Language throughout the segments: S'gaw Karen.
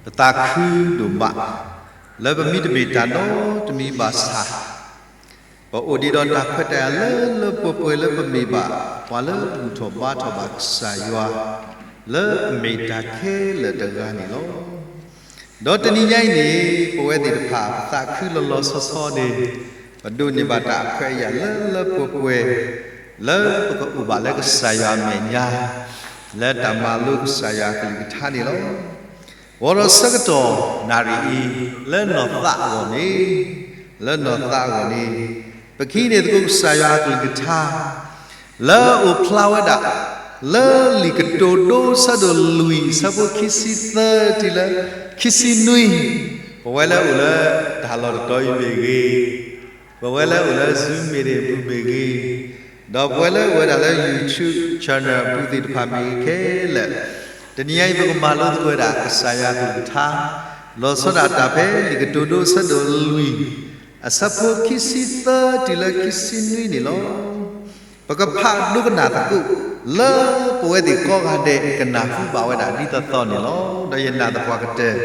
ပသးခုဒိၣ်မး လၢပမ့ၢ်တမ့ၢ်တၢ်နီတမံၤဘၣ်ဆၣ်, ပအိၣ်ဒံးဒီးတၢ်ခွဲးတၢ်ယာ်လၢလၢပှဲၤပှဲၤလၢပမ့ၢ်ဘၣ် ပှၤလၢဘူၣ်ထီၣ်ဘါထီၣ်ဘၣ်ကစၢ်ယွၤ လၢအမ့ၢ်တၢ်ခဲလၢာ်တဂၤန့ၣ်လီၤ. ဒီးတနံၤညါအံၤန့ၣ် ပဝဲသ့ၣ်တဖၣ် ပသးခုလီၤလီၤဆီဆီန့ၣ် ပဒိးန့ၢ်ဘၣ်တၢ်အခွဲးအယာ်လၢလၢပှဲၤပှဲၤ လၢပကအိၣ်ဘၣ်လၢကစၢ်ယွၤအမဲာ်ညါ လၢတၢ်မၤလိကစၢ်ယွၤအကလုၢ်ကထါန့ၣ်လီၤ. အိၣ်ဒီးဆၢကတီၢ်နၣ်ရံၣ်အံၤ လၢနီၢ်သးအဂီၢ်န့ၣ်, လၢနီၢ်သးအဂီၢ်န့ၣ်, ပကဟံးန့ၢ်သကိးကစၢ်ယွၤအကလုၢ်ကထါ လၢအအိၣ်ဖျါဝဲဒၣ် လၢလံာ်ကတိၤဒိ ဆၢဒိၣ်လွံၢ် ဆၢဖိခံဆံသၢတုၤလၢ ခံဆံနွံ, ပဝဲလၢအိၣ်လၢတၢ်လီၢ်တတီၤအံၤမ့ၢ်ဂ့ၤ, ပဝဲလၢအိၣ်လၢ Zoom meeting အပူၤမ့ၢ်ဂ့ၤ, ဒီးပဝဲလၢအိၣ်ဝဲဒၣ်လၢ YouTube channel အပူၤသ့ၣ်တဖၣ်မ့ၢ်ဂ့ၤခဲလၢာ်, တနံၤညါအံၤ ပကမၤလိသကိးဝဲဒၣ် ကစၢ်ယွၤအကလုၢ်ကထါ, လီၤဆီဒၣ်တၢ်ဖဲလံာ်ကတိၤဒိ ဆၢဒိၣ်လွံၢ် အဆၢဖိခံဆံသၢတုၤလၢခံဆံနွံန့ၣ်လီၤ. ပကဖးဒိကနၣ်သကိး လၢပဝဲသ့ၣ်ကိးဂၤဒဲး ကနၢ်ဟူဘၣ်ဝဲဒၣ်ဒ်သိးသိးန့ၣ်လီၤ. ဒီးယနာ်သပှၢ်ကတၢၢ်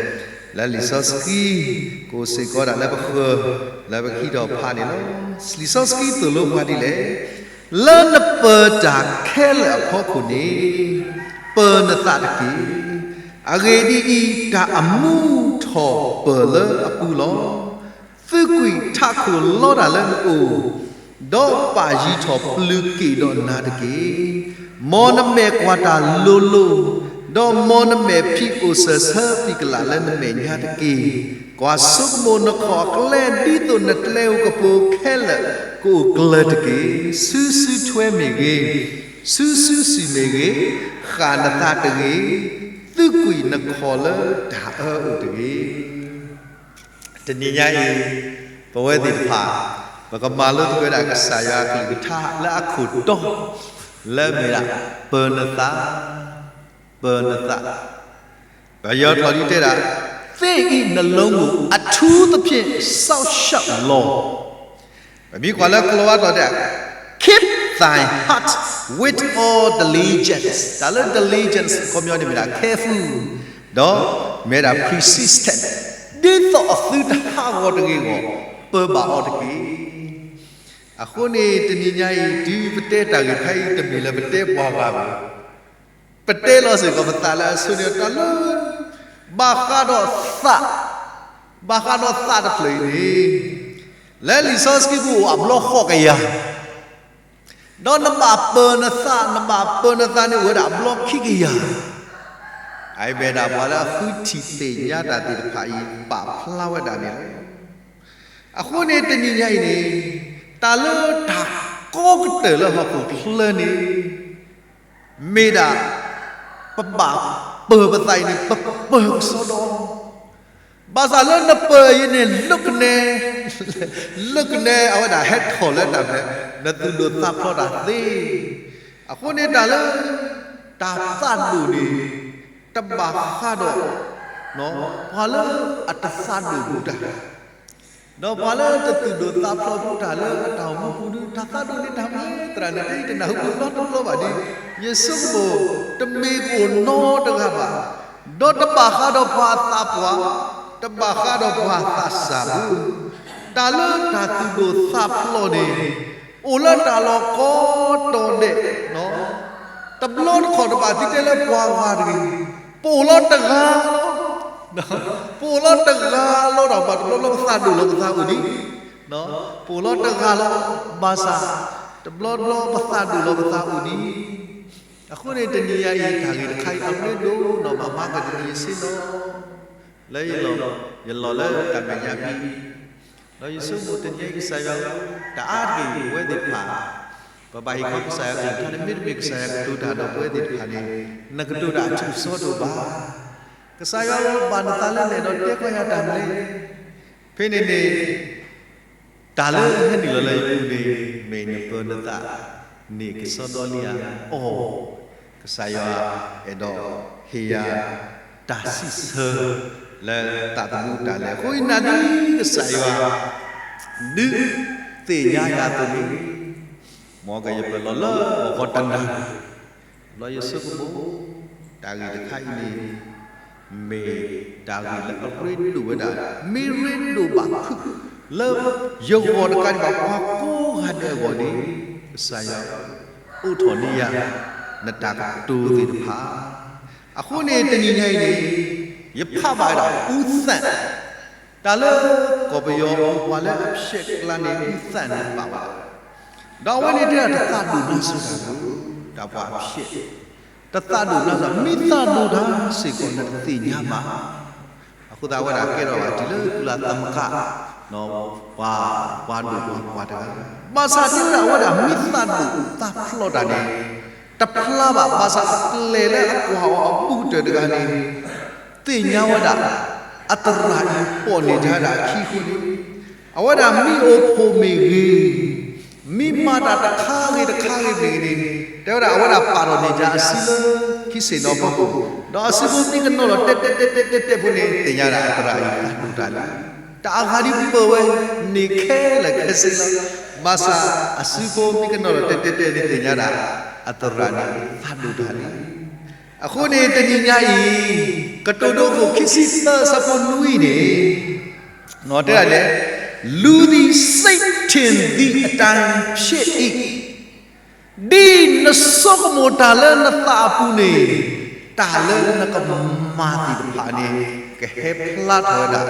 လၢလံာ်စီဆှံ ကအိၣ်စ့ၢ်ကီးဒၣ်လၢပဃၢၤ လၢပကဟံးထီၣ်ဖးန့ၣ်လီၤ. လံာ်စီဆှံသိၣ်လိပှၤဒ်လဲၣ်, လၢနပၢၤတၢ်ခဲလၢာ်အဖီခိၣ်န့ၣ် ပၢၤနသးတက့ၢ်. အဂ့ၢ်ဒ်အံၤ, တၢ်အမူထီၣ်ပၢၤလၢအပူၤလီၤ. သုးကွံာ်ထးခိၣ်လီတၢ်လၢနအိၣ်, ဒီးပာ်ယံၤထီၣ်ပျုၤက့ၣ်ဒီးနၤတက့ၢ်. မ်နမဲာ်ကွၢ်တၢ်လိၤလိၤ, ဒီးမ်နမဲာ်ဖံးအိၣ်စၢၤဆၢပံၤကလးလၢနမဲာ်ညါတက့ၢ်. ကွၢ်ဆိကမိၣ်နခီၣ်အကျဲ ဒ်သိးနကျဲဧိၤကပူၤခဲလၢာ် ကအိၣ်ကျၢၤတက့ၢ်. ဆူစုထွဲမ့ၢ်ဂ့ၤ, ဆူစုစံၣ်မ့ၢ်ဂ့ၤ, ဃၣ်နသးတဂ့ၤ, သုးကွံာ်နခီၣ်လၢတၢ်အၢအိၣ်တဂ့ၤ. တနံၤညါအံၤ ပဝဲသ့ၣ်တဖၣ် ပကမၤလိသကိးဝဲဒၣ်ကစၢ်ယွၤအကလုၢ်ကထါလၢအခိၣ်တီ လၢအမ့ၢ်ဒၣ် ပၢၤနသး, ပၢၤနသး, ပယီၤထီၣ်ဒ်တဲဒၣ် သ့ၣ်အံၤနလိမူၤ အထူသဖြင့် စောင့်ရှောက်လော့. ပမ့ၢ်ကွၢ်လၢကလီၤဝါတီၤတဲဒၣ် keep thy heart with all diligence, တၢ်လၢ diligence အခီပညီန့ၣ်မ့ၢ်ဒၣ် careful ဒီးမ့ၢ်ဒၣ် persistent, ဒ်သိးအသုတဟးဂီၤတဂ့ၤအဂီၢ် ပၢၤဘၣ်အီၤတက့ၢ်. အဃိန့ၣ် တနံၤညါအံၤ တုၤပတဲတၢ်ဂ့ၢ်တခါအံၤ တမ့ၢ်လၢပတဲပှၤဂၤဘၣ်, ပတဲလီၤစ့ၢ်ကီးပသးလၢအဆိန့ၣ် တၢ်လၢ ဘၣ်ဃးဒီးသး, ဘၣ်ဃးဒီးသးတဖျၢၣ်အံၤန့ၣ် လၢလံာ်စီဆှံပူၤအိၣ်အဘျီဃိးကယၤ, ဒီးနဘၣ်ပၢၤနသး, နဘၣ်ပၢၤနသးန့ၣ်အိၣ်ဝဲဒၣ်အဘျီခံကယၤ, အအံၤမ့ၢ်ဒၣ်ပှၤလၢအဃုထံၣ်သ့ၣ်ညါတၢ်သ့ၣ်တဖၣ်အံၤ ပာ်ဖျါဝဲဒၣ်န့ၣ်လီၤ. အဃိန့ၣ် တနံၤညါအံၤန့ၣ် တၢ်လၢတၢ်ကီကတၢၢ်လၢဟီၣ်ခိၣ်ချၢန့ၣ် မ့ၢ်ဒၣ် ပဘၣ်ပၢၤပသးအံၤန့ၣ် ပပၢၤကစီဒီ, ဘၣ်ဆၣ်လၢနပၢၤအံၤန့ၣ် လၢကနဲ, လၢကနဲအဝဲဒၣ်ဟဲထီၣ်လၢတၢ်ဖဲ နသူၣ်ဒိၣ်သးဖျိးတၢ်သ့, အဃိန့ၣ်တၢ်လၢ တၢ်သးဒိၣ်န့ၣ် တဘၣ်ဃးဒီး ပှၤလၢအတသးဒိၣ်ဘူးတၢ် ဒီးပှၤလၢတသူၣ်ဒိၣ်သးဖျိးဘူးတၢ်လၢအတၢ်အိၣ်မူပူၤဒီး တၢ်သးဒိၣ်န့ၣ်တၢ်မနုၤလဲၣ် သရၣ်န့ၣ် တနၢ်ဟူပူၤနီတဘျီဘၣ်ဒီး ယဆိကမိၣ် တမ့ၢ်ပအိၣ်နီတဂၤဘၣ်, ဒီးတဘၣ်ဃးဒီးပှၤအသးပှၢ်, တဘၣ်ဃးဒီးပှၤအသးစၢ်ဘၣ်, တၢ်လၢတၢ်သူၣ်ဒိၣ်သးဖျိးန့ၣ် အိၣ်လၢတၢ်လီၢ်ကိးတီၤဒဲး, တဘျီတခီၣ်တဘၣ်သံတဲလၢပှၤဂၤတဂ့ၤ, ပအိၣ်လီၤတဂၤလီၤ. ပအိၣ်လီၤတဂၤလီၤဒီး ဘၣ်တဘျီဘျီပသးဒိၣ်လီၤပသးအိၣ်ဒံး, ပအိၣ်လီၤတဂၤလီၤ, ဘၣ်ဆၣ် တဘျီဘျီပသးဒိၣ်လီၤပသးအိၣ်ဒံး, အဃိန့ၣ် တနံၤညါအံၤ တၢ်ဂ့ၢ်တခါအံၤ အမ့ၢ်ဒိနီၢ်ဘၣ်မၤကဒုးယစ့နီၤ, လၢယလီၢ်, ယလီၢ်လၢတၢ်မဲာ်ညါမံၤ, ဒီးယဆိကမိၣ်တနံၤညါအံၤ ကစၢ်ယွၤဧၢ, တၢ်အါတက့ၢ်အံၤ ပဝဲသ့ၣ်တဖၣ် ပဘၣ်ဟ့ၣ်ခီကစၢ်ယွၤကလုၢ်ကထါန့ၣ် မ့တမ့ၢ်ကစၢ်ယွၤကတိၤတၢ်ဒီးပဝဲသ့ၣ်တဖၣ်န့ၣ် နကတိၤတၢ်အထူးအစီဒိၣ်ဘၣ်. ကစၢ်ယွၤဧၢ, ဘၣ်နသးလၢနအဲၣ်ဒိးတဲခီယၤတၢ်မနုၤလဲၣ်. ဖဲန့ၣ်န့ၣ် တၢ်လၢအဟဲနုာ်လီၤလၢယပူၤန့ၣ် မ့ၢ်နပၢၤနသးန့ၣ် ကစီဒီလံဧါအီၤ, ကစၢ်ယွၤအဲၣ်ဒိးဟ့ၣ်ယၤတၢ်စံးဆၢလၢသးသမူတၢ်လဲၣ်. အဃိယနာ်ဒ်ကစၢ်ယွၤ ဒုးသ့ၣ်ညါယၤအသိးန့ၣ်, မ်ကယပၢၤလီၤလၢဂီၤတနၤ, ဘျီယဆိကမိၣ် တၢ်ဂ့ၢ်တခါအံၤန့ၣ် မ့ၢ်တၢ်ဂ့ၢ်လၢအရ့ဒိၣ်ဝဲဒၣ်, မ့ၢ်ရ့ဒိၣ်ဘၣ်ဖုးလၢယဂီၢ်တကးဒံးဘၣ် ပှၤကိးဂၤဒဲးအဂီၢ်န့ၣ်, ကစၢ်ယွၤအိးထီၣ်န့ၢ်ယၤ နတၢ်ကတိၤသ့ၣ်တဖၣ်. အဃိန့ၣ်တနံၤညါအံၤန့ၣ်, ယဖးဘၣ်ဝဲဒၣ် ဦးသန့်, တၢ်လၢကီၢ်ပယီၤပူၤပှၤလၢအဖျဲးကျါန့ၣ် ဦးသန့်န့ၣ်ဘၣ်ဝဲဒၣ်, ဒီးအဝဲန့ၣ်တဲဒၣ်တသးဒိၣ်နါစီၤတၢ်ဘျုး, တၢ်ပှၤအဖျဲး တသးဒိၣ်နါစီၤ, မ့ၢ်သးဒိၣ်တၢ်စ့ၢ်ကီးနတသ့ၣ်ညါဘၣ်. အဃိသတးဝဲဒၣ်ကဲထီၣ်ဘၣ်တုၤလၢကုလသမဂ္ဂ ပှၤ, ပှၤဒိၣ်ပှၤပှၢ်တဂၤ, ဘၣ်ဆၣ်တဲဝဲဒၣ်အဝဲဒၣ်မ့ၢ်သးဒိၣ်သးဖျိးတၢ်န့ၣ် တဖျါဘၣ်, ဘၣ်ဆၣ်အပျဲၢ်လၢအကွၢ်အီၤအဘူးကတၢၢ်တဂၤန့ၣ် သ့ၣ်ညါဝဲဒၣ် အသရၣ်အံၤပိာ်န့ၢ်တၢ်ဒၣ်အခံအဃိန့ၣ်, အဝဲဒၣ်မ့ၢ်အိၣ်ဖှိၣ်မ့ၢ်ဂ့ၤ, မ့ၢ်မၤတၢ်တခါဂ့ၤတခါဂ့ၤမ့ၢ်ဂ့ၤန့ၣ်, တဲဝဲဒၣ်အဝဲဒၣ်ပာ်ထီၣ်န့ၢ်တၢ်အစုလၢခံဆ့ၣ်နီၤဖီခိၣ်, ဒီးအစုဖိမ့ၢ်ကနီၤလီၤတဲာ်တဲာ်တဲာ်တဲာ်တဲာ်ဖိန့ၣ် သ့ၣ်ညါဒၣ်အသရၣ်အံၤသးဒိၣ်တၢ်လံ. တၢ်အဂၤဒ်ပၢၢ်ဝဲန့ၣ်ခဲလၢာ်ခဲဆ့လီၤ. ဘၣ်ဆၣ်အစုဖိမ့ၢ်ကနီၤလီၤတဲာ်တဲာ်တဲာ်န့ၣ် သ့ၣ်ညါဒၣ်အသရၣ်န့ၣ်သးဒိၣ်တၢ်လံ. အဃိန့ၣ်တနံၤညါအံၤ, ကတိၤဒိခိၣ်ခံဆံသၢအဆၢဖိနွံန့ၣ်, တဲဒၣ်လဲၣ်, လူသည်စိတ်ထင်သည့်အတိုင်းဖြစ်၏, ဒ်နဆိကမိၣ်တၢ်လၢနသးအပူၤန့ၣ်, တၢ်လၢနကမၤသ့ၣ်တဖၣ်န့ၣ် ကဟဲဖျါထီၣ်ဝဲဒၣ်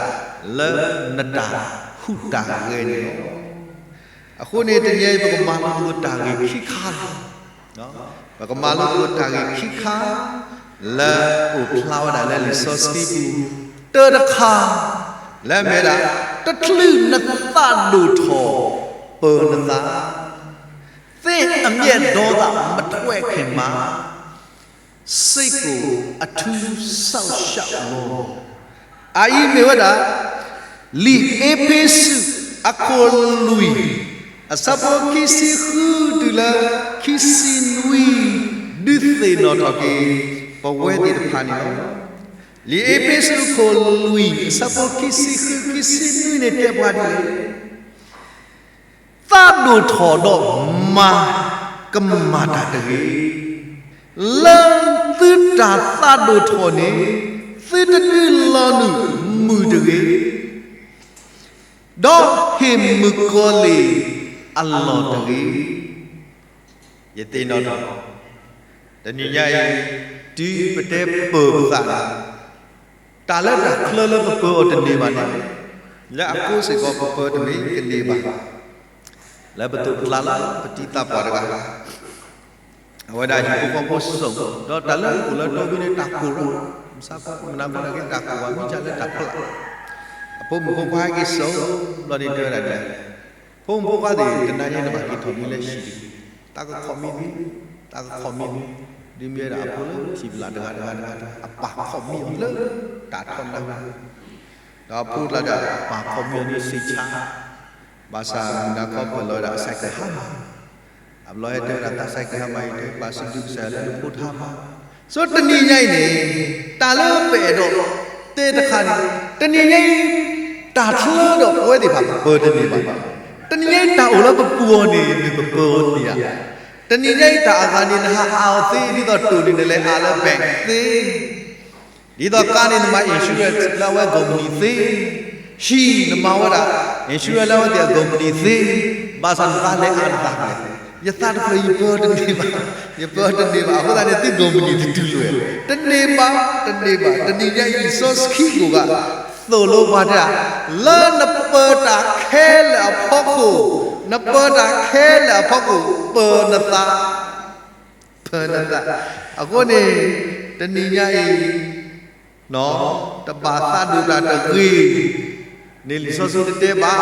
လၢနတၢ်ဟူးတၢ်ဂဲၤန့ၣ်လီၤ. အဃိန့ၣ်တနံၤအံၤ ပကမၤလိသကိးတၢ်ဂ့ၢ်ခံခါလီၤ. ပကမၤလိသကိးတၢ်ဂ့ၢ်ခံခါ လၢအိၣ်ဖျါဝဲဒၣ်လၢလံာ်စီဆှံပူၤ, တၢတခါ လၢအမ့ၢ်ဝဲဒၣ် တချုးနသးဒိၣ်ထီၣ်ပၢၤနသး, သင့်အမျက်ဒေါသမထွက်ခင်မှာ စိတ်ကိုအထူးစောင့်ရှောက်လော့. အအံၤမ့ၢ်ဝဲဒၣ် လံာ်အ့းဖ့းစူး အခိၣ်လွံၢ် အဆၢဖိခံဆံဃုတုၤလၢ ခံဆံနွံ ဒုးသ့ၣ်နီၣ်ထီၣ်က့ၤ ပဝဲသ့ၣ်တဖၣ်န့ၣ်လီၤ. လံာ်အ့းဖ့းစူးအခိၣ်လွံၢ် အဆၢဖိခံဆံဃု ခံဆံနွံန့ၣ်တဲပှၤဒ်လဲၣ်. သးဒိၣ်ထီၣ်ဒီးမၤ ကမၤတၢ်တဂ့ၤ. လၢသုတၢ်သးဒိၣ်ထီၣ်န့ၣ် သုတဒုးလီၤနုာ်မုာ်တဂ့ၤ, ဒီးဟ့ၣ်မုၣ်ကီၤလံၢ်အလီၢ်တဂ့ၤ. ယသ့ၣ်နီၣ်ထီၣ် တနံၤညါအံၤ တုၤပတဲပၢၤပသးန့ၣ် တၢ်လၢတၢ်ချၢလၢပပၢၤအီၤတန့ၢ်ဘၣ်န့ၣ်, လၢအဃိစ့ၢ်ကီးပပၢၤတမ့ၢ်ကန့ၢ်ဘၣ်. လၢပသိးပကျါလၢပတံၤသးပှၢ်တဂၤ အဝဲဒၣ်ဟံၣ်ဖိဃီဖိစိာ်, ဒီးတၢ်လၢအိၣ်လၢတီဘံန့ၣ်တၢ်ကိၢ်ရၣ်, မဆါဖီမနၤဖီဒၣ်က့ၤတၢ်ကိၢ်ဘၣ် မ့ၢ်ကလၢတၢ်ဖျး, အဖိမုၣ်ဖိခွါဟဲက့ၤစိာ်, ဘျီန့ၣ်တဲဝဲဒၣ်ဒ်လဲၣ်, ဖိမုၣ်ဖိခွါသ့ၣ် တနၤညါန့ၣ်ဘၣ်က့ၤထီၣ်မံလၢဟံၣ်တဂ့ၤ, တၢ်ကခီၣ်မံမံ, တၢ်ကခီၣ်မံမံ, ဒ်မ့ၢ်ဝဲဒၣ်အဖိလၢထံၣ်ပလၢ်တဂၤတဂၤတဂၤ အပၢ်ခီၣ်မံအီၤလၢတၢ်ထီဒါ ဒီးအဖိတဂၤအပၢ်ခီၣ်မံအီၤန့ၣ်စံးဆါ, ဘၣ်ဆၣ်မုၢ်နၤခီပၢၢ်လီၤဝဲဒၣ်အစဲးကဟါမၢ်, အဘျီဟဲတဲဝဲဒၣ်တၢ်စဲးကဟါမၢ်အံၤ တဲဘၣ်စံးဘျုးကစၢ်ယွၤလၢနဖိတဟါမၢ်. ဆိတနံၤညါအံၤန့ၣ် တၢ်လၢပအဲၣ်ဒိးတဲတခါန့ၣ်, တနံၤညါအံၤ တၢ်ချၢဒီးပဝဲသ့ၣ်တဖၣ်ပပၢၤတန့ၢ်ဘၣ်. တနံၤညါအံၤတၢ်အိၣ်လၢပပူၤအီၤန့ၣ် မ့ၢ်ပပၢၤအီၤန့ၣ်ဧါ. တနံၤညါအံၤတၢ်အဂၤန့ၣ် နဟးအါအီၤသ့, ဒ်သိးတိၢ်န့ၣ် နလဲၤအါလၢ bank သ့ ဒ်သိးကါန့ၣ် နမၤ insurance လၢအဝဲ company သ့, ဟံၣ်နမၤဝဲဒၣ် insurance လၢအဝဲသ့ၣ်အ company သ့, ဘၣ်ဆၣ်နသးလဲၤအါနသးလဲၤ, ယသးတဖျၢၣ်ယပၢၤတန့ၢ်ဘၣ်, ယပၢၤတန့ၢ်ဘၣ်, အဃိသတးန့ၣ် သု company တတုၤလၢၤ, တန့ၢ်ဘၣ်, တန့ၢ်ဘၣ်, တနံၤညါအံၤလံာ်စီဆှံကိးဂၤ သိၣ်လိပှၤတၢ်, လၢနပၢၤတၢ်ခဲလၢာ်အဖီခိၣ်, နပၢၤတၢ်ခဲလၢာ်အဖီခိၣ် ပၢၤနသး ပၢၤနသး. အဃိန့ၣ် တနံၤညါအံၤ တဘၣ်သးဒိၣ်တၢ်တဂ့ၤန့ၣ် လံာ်စီဆှံတတဲဘၣ်.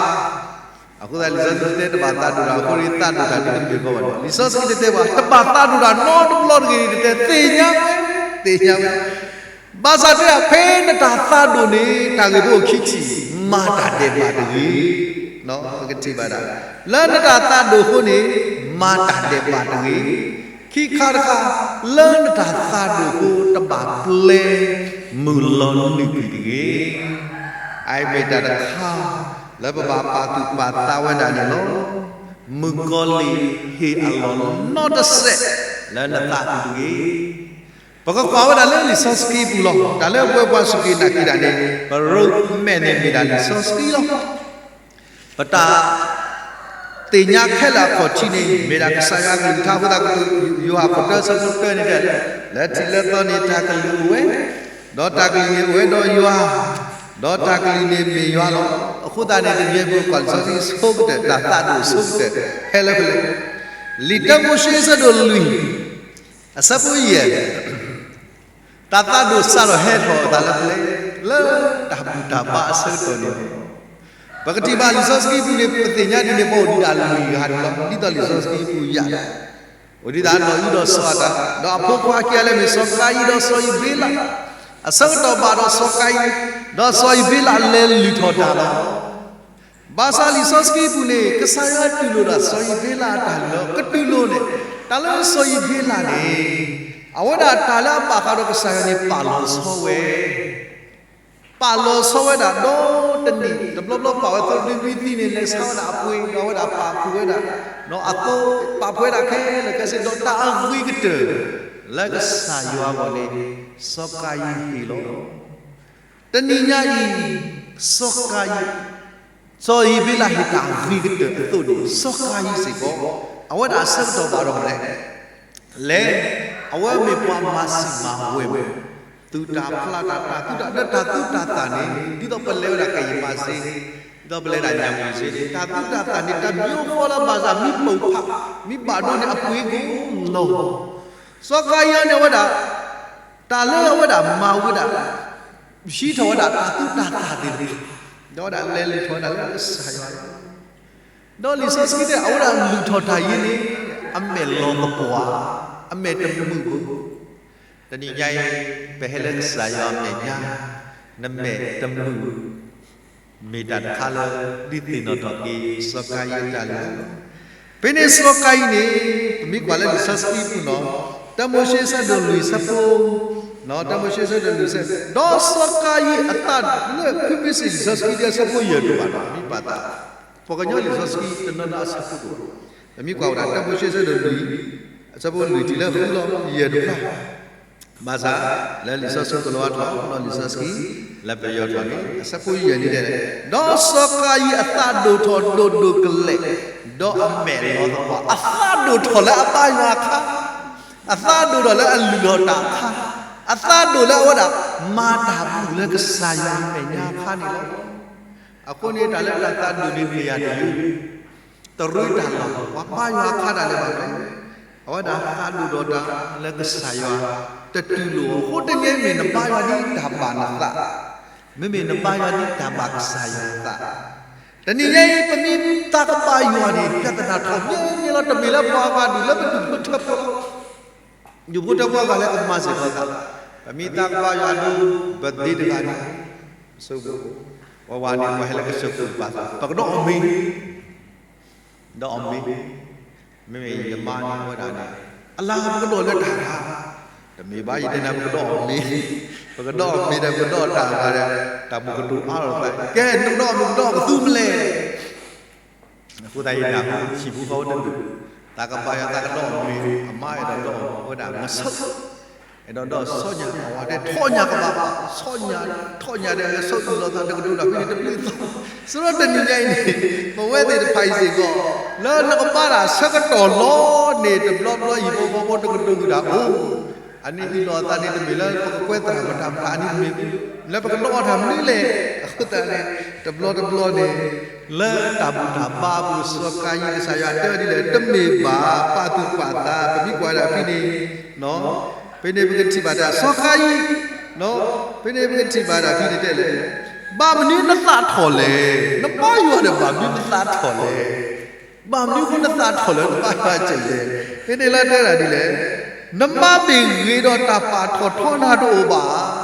အဃိသတးလံာ်စီဆှံတတဲတဘၣ်သးဒိၣ်တၢ်အဃိန့ၣ် သးဒိၣ်တၢ်ဒ်တမ့ၢ်ကီးဘၣ်န့ၣ် လံာ်စီဆှံတတဲဘၣ်, တဘၣ်သးဒိၣ်တၢ်နီတဘျီတဂ့ၤန့ၣ် တတဲသ့ၣ်ညါဝဲ, သ့ၣ်ညါဝဲ ဘၣ်ဆၣ်တဲဒၣ် ဖဲနတၢ်သးဒိၣ်န့ၣ် တၢ်ဂ့ၢ်ဖိခံထံၣ် မၤတၢ်ဒဲးဘးတဂ့ၤ. ပကထံၣ်ဘၣ်ဒၣ် လၢနတၢ်သးဒိၣ်အဃိန့ၣ် မၤတၢ်ဒဲးဘးတဂ့ၤ. ခံခါတခါ လၢနတၢ်သးဒိၣ်အဃိ တဘၣ်ပျဲမုၢ်လီၤနုာ်ကွံာ်တဂ့ၤ. အအံၤမ့ၢ်တၢ်တခါ လၢပဘၣ်ပာ်သူၣ်ပာ်သးဝဲဒၣ်န့ၣ်လီၤ. မုၣ်ကီၤလံၢ်ဟ့ၣ်အလီၢ်နီတစဲး လၢနသးပူၤတဂ့ၤ. ပကကွၢ်ဝဲဒၣ်လၢလံာ်စီဆှံပူၤလီၤ. တၢ်လၢပဝဲပှၤစူၢ်က့ၤနာ်က့ၤတၢ်န့ၣ် ပရိမဲာ်န့ၣ်မ့ၢ်ဒၣ်လံာ်စီဆှံလီၤ. ပတၢ်သ့ၣ်ညါခဲလၢာ်အခီၣ်ထံးန့ၣ် မ့ၢ်ဒၣ်ကစၢ်ယွၤအကလုၢ်ကထါအဃိသတး ကတိၤယိၤဟၣ်ခိၣ်တၢဆၢဖိတၢန့ၣ်တဲ လၢထံးလၢသီန့ၣ်တၢ်ကလုၢ်အိၣ်ဝဲ, ဒီးတၢ်ကလုၢ်န့ၣ်အိၣ်ဝဲဒီးယွၤ, ဒီးတၢ်ကလုၢ်န့ၣ်မ့ၢ်ယွၤလီၤ. အဃိသတးန့ၣ် တနံၤအံၤပကကွၢ်လံာ်စီဆှံအဆိကတၢၢ် တၢ်သးဒိၣ်အဆိကတၢၢ် ဟဲလၢပလဲၣ်. လံာ်တၢမိၤၡ့အဆၢဒိၣ်လွံၢ် အဆၢဖိယဲၢ် တၢ်သးဒိၣ်စးထီၣ်ဟဲထီၣ်အသးလၢပလဲၣ်, လၢတၢ်ဘူၣ်တၢ်ဘါအဆၢကတီၢ်န့ၣ်လီၤ. ပကထံၣ်ဘၣ်လံာ်စီဆှံပူၤန့ၣ် ပသ့ၣ်ညါဒ်န့ၣ် ပအိၣ်ဒံးဒၣ်လွံၢ်ဂၤန့ၣ်လီၤ. ဒ်သိးလံာ်စီဆှံပူၤယၤ အိၣ်ဒံးဒၣ်နီၢ်အံဒီးစီၤအၤဒၣ်, ဒီးအဖိခွါခံဂၤလၢမ့ၢ်စီၤကၤယံၣ်ဒီးစီၤအံၤဘ့လး, အဆၢကတီၢ်ဘၣ်ဒီးစီၤကၤယံၣ် ဒီးစီၤအံၤဘ့လးလဲၤလုၢ်ထီၣ်တၢ်လီၤ. ဘၣ်ဆၣ်လံာ်စီဆှံပူၤန့ၣ် ကစၢ်ယွၤတူၢ်လိာ်ဒၣ်စီၤအံၤဘ့လးအတၢ်လုၢ်လီၤ. ကတူၢ်လိာ်န့ၣ် တၢ်လၢစီၤအံၤဘ့လးန့ၣ် အဝဲဒၣ်တၢ်လၢအဘၣ်ဃးဒီးကစၢ်ယွၤန့ၣ် ပာ်လီၤဆီဝဲ ပာ်လီၤဆီဝဲဒၣ်ဒီးတနံၣ် တဘျီဘျီပာ်ဝဲသိဒ့မံသံန့ၣ် လဲၤဆါဝဲဒၣ်အပှ့ၤ ဒီးအဝဲဒၣ်ပာ်ဖှိၣ်ဝဲဒၣ် ဒီးအသိ ပာ်ဖှိၣ်ဝဲဒၣ်ခဲလၢာ်ခဲဆ့ ဒီးတၢ်အဂ့ၤကတၢၢ်လၢကစၢ်ယွၤအဂီၢ်န့ၣ် စီၤကၤယံၣ်ဟ့ၣ်လီၤ. တနံၤညါအံၤ စီၤကၤယံၣ် စီၤအံၤဘ့လးဟ့ၣ်တၢ်အဂ့ၤကတၢၢ်အသိးန့ၣ် စီၤကၤယံၣ်စ့ၢ်ကီး အဝဲဒၣ်အဆၢကတီၢ်ဘၣ်ဒီးမနုၤလဲၣ် လဲၤ အဝဲမ့ၢ်ပှၤမၤစံာ်မၤဝဲမး သူၣ်တၢ်ဖျးတၢ် တၢ်သူတၢ် လၢတၢ်သူတၢ်သၣ်န့ၣ် ဒ်သိးပလဲၤဝဲဒၣ်ကယံာ်မးစ့ ဒ်သိးပလဲၤဒၣ်ညၣ်ဝံၤစ့န့ၣ် တၢ်သူတၢ်သၣ်န့ၣ် တၢ်မံၤအိၣ်ဃီလၢဘၣ်ဆၣ် မံပိာ်ဖး မံဘၣ်ဒိန့ၣ် အပှ့ၤကိၣ်လီၤ. စီၤကၤယံၣ်န့ၣ်ဝဲဒၣ် တၢ်လၢအဝဲဒၣ်မၤဝဲဒၣ် ဟံးထီၣ်ဝဲဒၣ်တၢ်သူတၢ်သၣ်သ့ၣ်တဖၣ် ဒီးဝဲဒၣ်လဲၤလုၢ်ထီၣ်ဝဲဒၣ်လၢကစၢ်ယွၤ ဒီးလံာ်စီဆှံတဲ အဝဲဒၣ်လုၢ်ထီၣ်တၢ်အံၤန့ၣ် အမဲာ်လီၤသပှၢ်, အမဲာ်တမုာ်ဘၣ်. တနံၤညါအံၤ ပဟဲလၢကစၢ်ယွၤအမဲာ်ညါ နမဲာ်တမုာ် မ့ၢ်တၢ်တခါလၢ ဒုးသ့ၣ်နီၣ်ထီၣ်က့ၤ စီၤကၤယံၣ်အတၢ်လုၢ်လီၤ. ဖဲန့ၣ်စီၤကၤယံၣ်န့ၣ် ပမ့ၢ်ကွၢ်လၢလံာ်စီဆှံပူၤနီၤ တၢမိၤၡ့ဆၢဒိၣ်လွံၢ်ဆၢဖိ တၢမိၤၡ့ဆၢဒိၣ်လွံၢ်ဆၢ ဒီးစီၤကၤယံၣ်အသးလၢဖုမ့ၢ်စ့ၢ်လံာ်စီဆှံဒ်အဆၢဖိယဲၢ်ဒိၣ်ဘၣ်ဒီး မ့ၢ်ပာ်သး ပှၤကညီလံာ�စီဆှံတနီၤနီၤအဆၢဖိတအိၣ်, ပမ့ၢ်ကွၢ်ဝဲဒၣ်တၢမိၤၡ့ဆၢဒိၣ်လွံၢ် အဆၢဖိလွံၢ်တုၤလၢဃုလီၤ ယဲၢ်တဖျၢၣ်, ဘၣ်ဆၣ် လၢလံာ်စီဆှံကလီၤဝါထီၣ် ဒီးလံာ်စီဆှံ လၢပယီၤထီၣ်န့ၣ် အဆၢဖိယဲၢ်န့ၣ်တဲ ဒီးစီၤကၤယံၣ်အသးဒိၣ်ထီၣ်ဒိၣ်ဒိၣ်ကလဲာ်, ဒီးအမဲာ်လီၤသပှၢ်, အသးဒိၣ်ထီၣ်လၢအဘါယွၤအခါ, အသးဒိၣ်ထီၣ်လၢအလုၢ်လီၤတၢ်အခါ, အသးဒိၣ်လၢအဝဲဒၣ် မၤတၢ်ဘူၣ်လၢကစၢ်ယွၤအမဲာ်ညါအခါန့ၣ်လီၤ. အဃိန့ၣ် တၢ်လၢတၢ်သးဒိၣ်န့ၣ် မ့ၢ်ယၤတယုၢ် တရ့တၢ်လီၤ ပှၤဘါယွၤအခါဒၣ်လဲာ်ဘၣ်လဲၣ်, အဝဲဒၣ်သးဒိၣ်ဒီးတၢ်လၢကစၢ်ယွၤ တတူၢ်လိာ်အဃိ တနံၤအံၤမ့ၢ်နဘါယွၤဒ်တၢ်ဘၣ်နသး, မ့မ့ၢ်နဘါယွၤဒ်တၢ်ဘၣ်ကစၢ်ယွၤအသး, တနံၤညါအံၤ ပမ့ၢ်သးကဘါယွၤန့ၣ် ပြဿနာထီၣ်မ့ၢ်န့ၣ်လီၤ. တမ့ၢ်လၢပှၤဂၤဒုးလၢပဒူၣ်ဖိထၢဖိလီၤ. ဒူၣ်ဖိထၢဖိဂၤလၢကမၤစ့ၢ်ကီးသး, ပမ့ၢ်သးကဘါယွၤဒုး ပသ့တဂၤန့ၣ်, ဆိ ပဝၤန့ၣ် ပှၤဟဲလၢကစၢၢ်ခိၣ်ဘၣ်သး ပကဒီးအီၣ်မ့ၤ, ဒီးအီၣ်မ့ၤ, မ့မ့ၢ်ယမါန့ၣ်ဝဲဒၣ်န့ၣ် အလၤပကဒီးလၢတၢ်ဂၤ, တမ့ၢ်ဘၣ်ယတဲန့ၣ် ပကဒီးအီၣ်မ့ၤ, ပကဒီးအီၣ်မ့ၤဒီး ပကဒီးတၢ်ဂၤဒီး တၢ်မူကတိၤအါထီၣ်သး ကဲ နကဒီးမ့ၤကဒီးကသူမလဲၣ်. အဃိသတးအံၤ နၢ်ဟူဆံးဖိဃီဖိတဒူၣ်, သးကဘါယွၤ သးကဒီးအီၣ်မ့ၤ, အမါအဲၣ်ဒိးဒီးအီၣ်ဝဲဒၣ်ငဆိး, အဲၣ်ဒိးဒီးဆီညၣ်, အဝၤတဲထီၣ်ညၣ်ကဘၣ်, ဆီညၣ်, ထီၣ်ညၣ်ဒီး ငဆိးအုၣ်လီၤသးတကဒိၣ်ဒီးဖဲန့ၣ်တဘျုးသီ, စရီတနံၤညါအံၤန့ၣ် ပဝဲသ့ၣ်တဖၣ်အံၤစ့ၢ်ကီး လၢနကဘါတၢ်ဆၢကတီၢ်လီၤန့ၣ် တဘျီဘျီဟံၣ်ဖိဃီဖိတကဒိၣ်ကဒၣ်အိၣ်, အန့ၣ်အုၣ်လီၤအသးန့ၣ် တမ့ၢ်လၢပကကွဲးသရၣ်မတၤမတၤ အန့ၣ်တမ့ၢ် လၢပကဒီးအီၣ်တၢ်မနုၤလဲၣ်. အဃိသတးန့ၣ် တဘျီတဘျီန့ၣ် လၢတၢ်ဘူၣ်တၢ်ဘါအပူၤ စီၤကၤယံၣ်ကစၢ်ယွၤတဲဒ်လဲၣ် တမ့ၢ်ဘၣ်ပာ်သူၣ်ပာ်သး ပမ့ၢ်ကွၢ်ဒၣ်ဖဲန့ၣ်, ဖဲန့ၣ်ပကထံၣ်ဘၣ်တၢ် စီၤကၤယံၣ်, ဖဲန့ၣ်ပကထံၣ်ဘၣ်တၢ်ဖဲန့ၣ်တဲလဲၣ်, ဘၣ်မနုၤနသးထီၣ်လဲၣ်, နဘါယွၤဒီး ဘၣ်မနုၤနသးထီၣ်လဲၣ်, ဘၣ်မနုၤဃိနသးထီၣ်လၢနဘါယွၤစဲးလဲၣ်. ဖဲန့ၣ်လၢတဲဒၣ်ဒ်လဲၣ်, နမါမ့ၢ်ဂ့ၤဒီးတၢ်ပာ်ထီၣ်ထီနၤတအိၣ်ဘၣ်.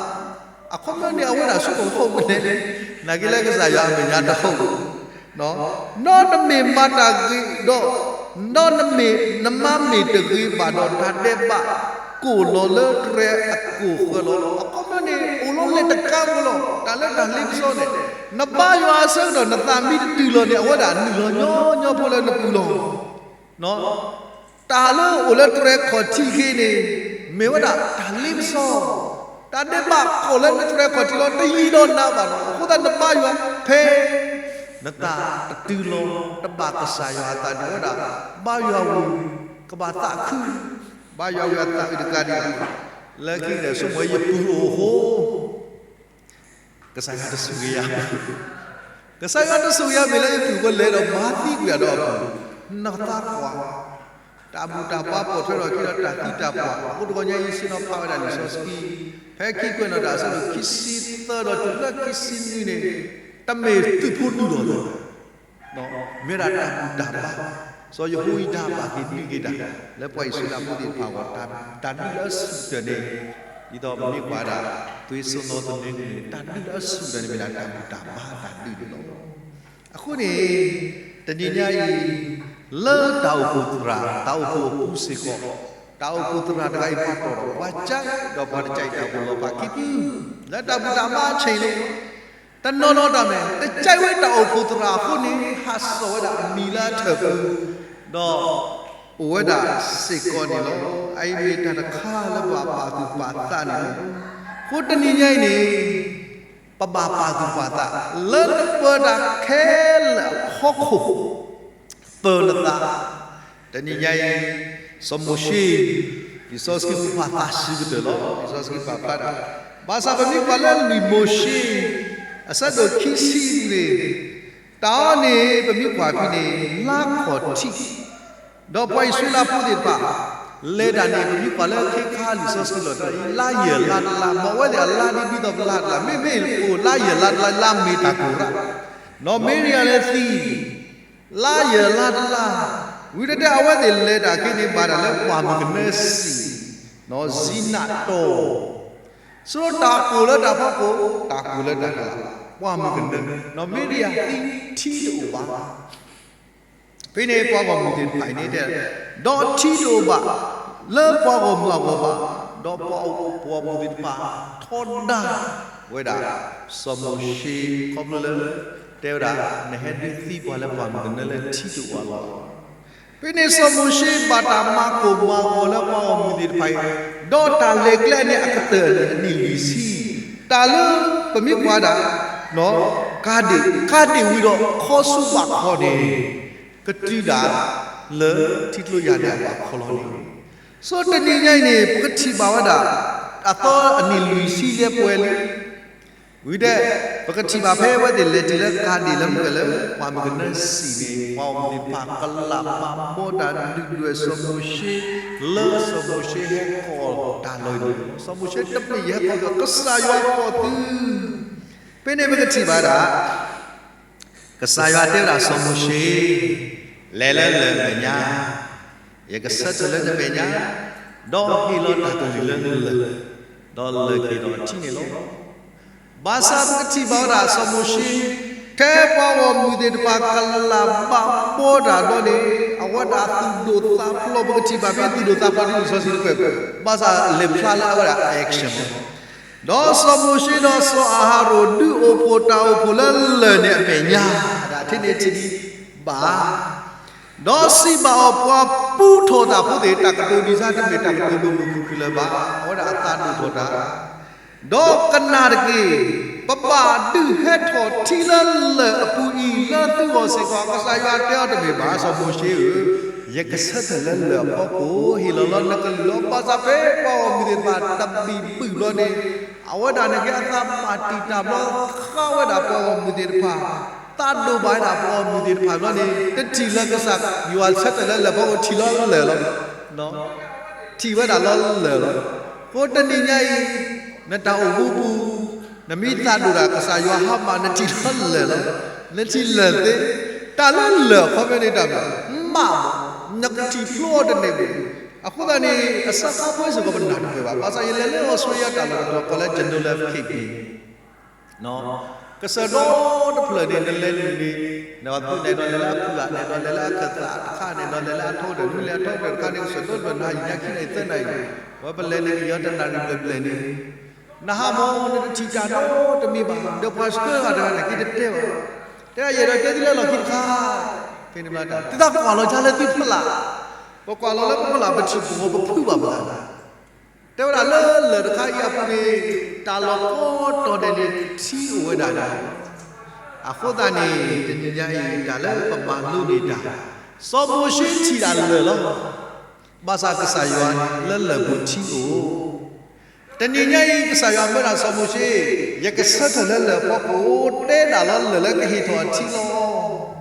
အခီပညီန့ၣ် အဝဲဒၣ်ဆိကမိၣ်ဝဲန့ၣ်, နာ်က့လၢကစၢ်ယွၤအမဲာ်ညါတဟီၣ်ဘၣ် ဒီးနမ့ၢ်မၤတၢ်ဂ့ၤဒီး, ဒီးနမ့ၢ်, နမါမ့ၢ်တဂ့ၤဘၣ်ဒီး တၢ်ဒဲးဘးကိၢ်လီၤလၢတြဲၤအကိၢ်ဃၢၤလီၤ. အခီပညီန့ၣ် အိၣ်လီၤလဲၤတကါဝဲလီၤ. တၢ်လၢတၢ်လ့ပစီန့ၣ်, နဘါယွၤအဆၢကတီၢ် နသးမ့ၢ်တတုၤလီၤန့ၣ် အဝဲဒၣ်နုာ်လီၤညီညီဖိလၢနပူၤလီၤ. တၢ်လၢအိၣ်လၢတြဲၤခီၣ်ထံးခဲအံၤန့ၣ် မ့ၢ်ဝဲဒၣ်တၢ်လ့ပစီ, တၢ်ဒဲးဘးကိးလၢနတြဲၤခီၣ်ထံးလီၤ တယံာ်ဒီးနၤဘၣ်နီၤ. အဃိသတးနဘါယွၤဖဲ နသးတတုၤလီၤ တဘၣ်ကစၢ်ယွၤအသးန့ၣ်ဝဲဒၣ် ဘါယွၤဝံၤ ကဘၣ်သးခု, ဘါယွၤဝံၤအသးအုးတကးဒံးဘၣ်. လၢခံကတၢၢ် ဆိကမိၣ်ဝဲယပုၢ်အိၣ်အဃိ ကစၢ်ယွၤတဆိၣ်ဂ့ၤယၤ, ကစၢ်ယွၤတဆိၣ်ဂ့ၤယၤ မ့ၢ်လၢယပုၢ်ဖိလဲၤဒီးမၤသံကွံာ်ယၤဒီးအပူၤ, နသးကွၢ်, တၢ်ဘူၣ်တၢ်ဘါပိာ်ထွဲထီၣ်အခံဒီးတၢ်သံတၢ်ပှၢ်, အဃိတဂီၤညါအံၤ ယဆ့ၣ်နီၤဖးဝဲဒၣ်လံာ်စီဆှံ, ဖဲခံကွဲးနီၣ်တၢ်အဆၢဒိၣ်ခံဆံသၢဒီးတုၤလၢခံဆံနွံန့ၣ်, တမ့ၢ်သုးဖိဒူၣ်ဒီး မ့ၢ်ဒၣ်တၢ်ဘူၣ်တၢ်ဘါ, စီၤယဟိယဒၤဘၣ်က့ၤဒုးက့ၤတၢ် လၢပှၤအံၣ်စရ့လးဖိသ့ၣ်တဖၣ်အဂီၢ်, တၢ်ဒုးလၢအဆူၣ်ကတၢၢ်န့ၣ်, ဒ်သိးပမ့ၢ်ကွၢ်ဒၣ် သွေးစွန်းသောသူငယ်န့ၣ် တၢ်ဒုးလၢအဆူၣ်ကတၢၢ်န့ၣ်မ့ၢ်ဒၣ်တၢ်ဘူၣ်တၢ်ဘါတၢ်ဒုးန့ၣ်လီၤ. အဃိန့ၣ် တနံၤညါအံၤ လၢတၢ်အိၣ်ဖှိၣ်သရၣ် တၢ်အိၣ်ဖှိၣ်အပူၤစ့ၢ်ကီး, တၢ်အိၣ်ဖှိၣ်သရၣ်တဂၤအံၤပှၤတီၢ်ထီၣ် ပှၤကၠဲးဒီးပှၤတကၠဲးတၢ်အိၣ်ဖှိၣ်လီၤဖးခံဖု, လၢတၢ်ဘူၣ်တၢ်ဘါအဆဲးအံၤလီၤ. တနီၤနီၤတၢ်မ့ၢ် တကၠဲးဝဲတၢ်အိၣ်ဖှိၣ်သရၣ်အဃိန့ၣ် ဟးစိာ်ဝဲဒၣ်အမံၤလၢအထၢၣ်ပူၤ, ဒီးအိၣ်ဝဲဒၣ်စ့ၢ်ကီးန့ၣ်လီၤ. အအံၤမ့ၢ်တၢ်တခါလၢပဘၣ်ပာ်သူၣ်ပာ်သးန့ၣ်လီၤ. အဃိတနံၤညါအံၤန့ၣ် ပဘၣ်ပာ်သူၣ်ပာ်သး လၢနပၢတၢ်ခဲလၢာ်အဖီခိၣ် ပၢနသး, တနံၤညါအံၤ စီၤမိၤၡ့ လံာ်စီဆှံပာ်ဖျါသးစူၤကတၢၢ်လီၤ. လံာ်စီဆှံပာ်ဖျါဒၣ်, ဘၣ်ဆၣ်ပမ့ၢ်ကွၢ်လၢလံာ်မိၤၡ့ အဆၢဒိၣ်ခံဆံန့ၣ်, တၢ်အံၤန့ၣ် ပမ့ၢ်ကွၢ်ဖဲန့ၣ် လါခီၣ်ထံး ဒီးပှၤအံၣ်စရ့လးဖိသ့ၣ်တဖၣ် လဲၤတၢ်န့ၣ် ပမ့ၢ်ကွၢ်လၢခ့ခါလံာ်စီဆှံလီၤတံၢ် လါယဲၢ်လါတလါ မ်အဝဲသ့ၣ်အလါဒ်သိးပလါတလါ မ့မ့ၢ်အိၣ်လါယဲၢ်လါတလါ လါမ့ၤတၢ်ကိၢ်ရၣ်, ဒီးမ့ရံယၤလဲၤသံ လါယဲၢ်လါတလါ, ဝံၤတတဲအဝဲသ့ၣ်လဲၤတၢ်ခဲန့ၣ် ဘၣ်တၢ်လၢပှၢ်မုၢ်ကနၢစံၣ်, ဒီးစံနးတီၢ်, ဆိတၢ်ကိၢ်လၢတၢ်ဖီခိၣ်, တၢ်ကိၢ်လၢတၢ်ကလၤ, ပှၢ်မုၢ်ကနၢ, ဒီးမ့ရံယၤသံထံတအိၣ်ဘၣ် ဖဲန့ၣ်ပှၤဂီၢ်မုၢ်သ့ၣ်တဖၣ်အံၤန့ၣ်တဲ, ဒီးထံတအိၣ်ဘၣ် လၢပှၤဂီၢ်မုၢ်အဂီၢ်ဘၣ်, ဒီးပှၤဂီၢ်မုၢ်သ့ၣ်တဖၣ်ထီဒါဝဲဒၣ် စီၤမိၤၡ့ ခီဖျိလၢ တဲဝဲဒၣ် နဟဲဒုးသံပှၤလၢပှၢ်မုၢ်ကနၢလၢထံတအိၣ်အလီၢ် ဖဲန့ၣ်စီၤမိၤၡ့ဘၣ်တၢ်မၤကိၢ်မၤဂီၤလၢပှၤဂီၢ်မုၢ်သ့ၣ်တဖၣ်အံၤ, ဒီးတၢ်လဲၤကျဲန့ၣ်အကတၢၢ်န့ၣ်အနံၣ်လွံၢ်ဆံ, တၢ်လၢပမ့ၢ်ကွၢ်ဒၣ် ကၤဒ့ၣ်, ကၤဒ့ၣ်ဝံၤဒီးခီဆူဘးခီန့ၣ် ကတုၤဒၣ်လၢထံကျိယၤဒၣ်ဘးခီလီၤန့ၣ်, ဆိတနံၤညါအံၤန့ၣ် ပကထံၣ်ဘၣ်ဝဲဒၣ် အသီအနံၣ်လွံၢ်ဆံလၢပှဲၤလံ ဝံၤဒဲး ပကထံၣ်ဘၣ်ဖဲအဝဲသ့ၣ်လဲၤတုၤလၢကၤဒ့ၣ်လၢမုၢ်ဝဲၢ်လၢ ပှၢ်မုၢ်ကနၢစံၣ်န့ၣ် ပှၤဂီၢ်မုၢ်သ့ၣ်တဖၣ်ကလးမၤဘီတၢ်ဒုၣ်ဒွဲၣ်စီၤမိၤၡ့ လၢစီၤမိၤၡ့ဟဲကိးတၢ်လီၤန့ၣ်, စီၤမိၤၡ့တမ့ၢ်ယဟဲကိးသု ကစၢ်ယွၤကိးသု, ဖဲန့ၣ်ပကထံၣ်ဘၣ်ဒၣ် ကစၢ်ယွၤတဲဝဲဒၣ်စီၤမိၤၡ့, လဲၤလၢလၢၢ်မဲာ်ညါ, ယကဆၢထၢၣ်လၢနမဲာ်ညါ, ဒီးဟ့ၣ်လီၤတၢ်ကလုၢ်လၢလၢၢ်, ဒီးလၢၢ်က့ၤဒီးထံန့ၣ်လီၤ. ဘၣ်ဆၣ်ပကထံၣ်ဘၣ်ဝဲဒၣ်စီၤမိၤၡ့, ထဲပှၤဂီၢ်မုၢ်သ့ၣ်တဖၣ်ကလးဘၣ်ဘီတၢ်ဒီးန့ၣ် အဝဲဒၣ်သူၣ်ဒိၣ်သးဖျိး ပကထံၣ်ဘၣ်ဖဲသူၣ်ဒိၣ်သးဖျိးဒ်လံာ်စီဆှံတကွဲး, ဘၣ်ဆၣ်လဲၤဖျါလၢအဝဲဒၣ် action ဒီးစီၤမိၤၡ့ဒီးစီၤအၤဟရိၣ်ဒုးအိၣ်ဖှိၣ်တၢ်အိၣ်ဖှိၣ်လၢလၢၢ်န့ၣ်အမဲာ်ညါ, ဒၣ်ထဲန့ၣ်ထံၣ်ဒံးဘၣ် ဒီးစံးဘၣ်အီၤ ပှၤပူထီၣ်တၢ်ဖိသ့ၣ် တၢ်ကတိၤဒံးစါတမ့ၢ်တၢ်ကတိၤမုာ်မုာ်ခုၣ်ခုၣ်လၢၤဘၣ်, အဝဲဒၣ်အသးဒိၣ်ထီၣ်တၢ်, ဒီးကနၣ်တက့ၢ်, ပဘၣ်ဒုးဟဲထီၣ်ထံလၢလၢၢ်အပူၤအံၤလၢသုဂီၢ်စ့ၢ်ကီး, ကစၢ်ယွၤတဲအီၤတမ့ၢ်ဘၣ် စီၤမိၤၡ့ဧၢ, ယကဆၢထၢၣ်လၢလၢၢ်အဖီခိၣ် ဟ့ၣ်လီၤလီၤနကလုၢ်လီၤ. ဘၣ်ဆၣ်ဖဲပှၤဂီၢ်မုၢ်သ့ၣ်တဖၣ်တဘံၣ်ဘုၣ်ဘျီန့ၣ်, အဝဲဒၣ်န့ၣ်က့အသးဘၣ်တံာ်တာ်ဘျီ ဃးဝဲဒၣ်ပှၤဂီၢ်မုၢ်သ့ၣ်တဖၣ်, သးဒိၣ်ဘၣ်ဝဲဒၣ်ပှၤဂီၢ်မုၢ်သ့ၣ်တဖၣ်ဘျီန့ၣ် တထံၣ်လၢကစၢ်ယွၤဆၢထၢၣ်လၢလၢၢ်ဖီခိၣ် ထံၣ်လီၤလၢာ်လီၤ. ထံၣ်ဝဲဒၣ်လီၤလၢာ်လီၤ. အဃိတနံၤညါအံၤ နတၢ်အိၣ်မူပူၤ နမ့ၢ်သးဒိၣ်တၢ်ကစၢ်ယွၤဟါမၢ် နထံၣ်လီၤလၢာ်လီၤ. နထံၣ်လၢာ်သ့, တၢ်လၢလၢာ်အခီပညီန့ၣ်တၢ်မ့ၢ် မးမး နကထံၣ်ဖျိအီၤတန့ၢ်ဘၣ်. အဃိသတးန့ၣ် အစၢဃါပှဲၤစ့ၢ်ကီးပနၢ်တပၢၢ်ဘၣ်. ဘၣ်ဆၣ်ယလဲၤလၢအီစထြ့လယါတၢ်လီၢ်တတီၤ ကိးလၢ Johnson Lake န့ၣ် ကစၢၢ်ဒီတဖျၢၣ်န့ၣ် နလဲၤနုာ်န့ၣ် နဘၣ်သူၣ်နဲၣ်ဒီးလဲၤလၢအဖုၣ်ဘၣ် နဲၣ်ဒီးလဲၤလၢ အခၢၣ်သးတခါ နဲၣ်ဒီးလဲၤလၢအထီကတၢၢ် နမ့ၢ်လဲၤအထီကတၢၢ်တခါန့ၣ် ကစၢၢ်ဒီတဖျၢၣ် နဟါယံၤညါခံနံၣ်သၢနံၣ် ဝဲပလဲၤန့ၣ် ကယီၤတနၣ်ရံၣ်ဘျဲၣ်ဘျဲၣ်န့ၣ် နဟါမၢ် နတထံၣ်တၢ်နီတမံၤဘၣ် ဒီးပှၤဆှၢဂၤတဂၤန့ၣ် က့ၤတတဲဘၣ် တဲဒၣ်ယအဲၣ်ဒိးတဲသုလၢလီၢ်ခံတခါ ဖဲန့ၣ်ဘျီတၢ် သုသးကွၢ်လီၤကၢ်လၢသုဖီလာ် ပကွၢ်လီၤလၢပဖီလာ် ပထံၣ်ပဂီၤပဖုးဘၣ်ပသး တဲဝဲဒၣ်လၢလၢၢ်တခါအံၤအပူၤန့ၣ် တၢ်လီၢ်ကိးတီၤဒဲးန့ၣ် ထံအိၣ်ဝဲဒၣ်လီၤ. အဃိသတးန့ၣ် တနံၤညါအံၤ တၢ်လၢပမၤလိန့ၢ်တၢ် စီၤမိၤၡ့ထံၣ်ဒၣ်လၢၢ်လီၤ. ဘၣ်ဆၣ်ကစၢ်ယွၤလၢလၢၢ်ပူၤထံအိၣ် တနံၤညါအံၤ ကစၢ်ယွၤမၢဒၣ်စီၤမိၤၡ့, ယကဆၢထၢၣ်လၢလၢၢ်ဖီခိၣ် တဲဒၣ်လီၤလၢၢ်လၢကဟ့ၣ်ထီၣ်အထံလီၤ.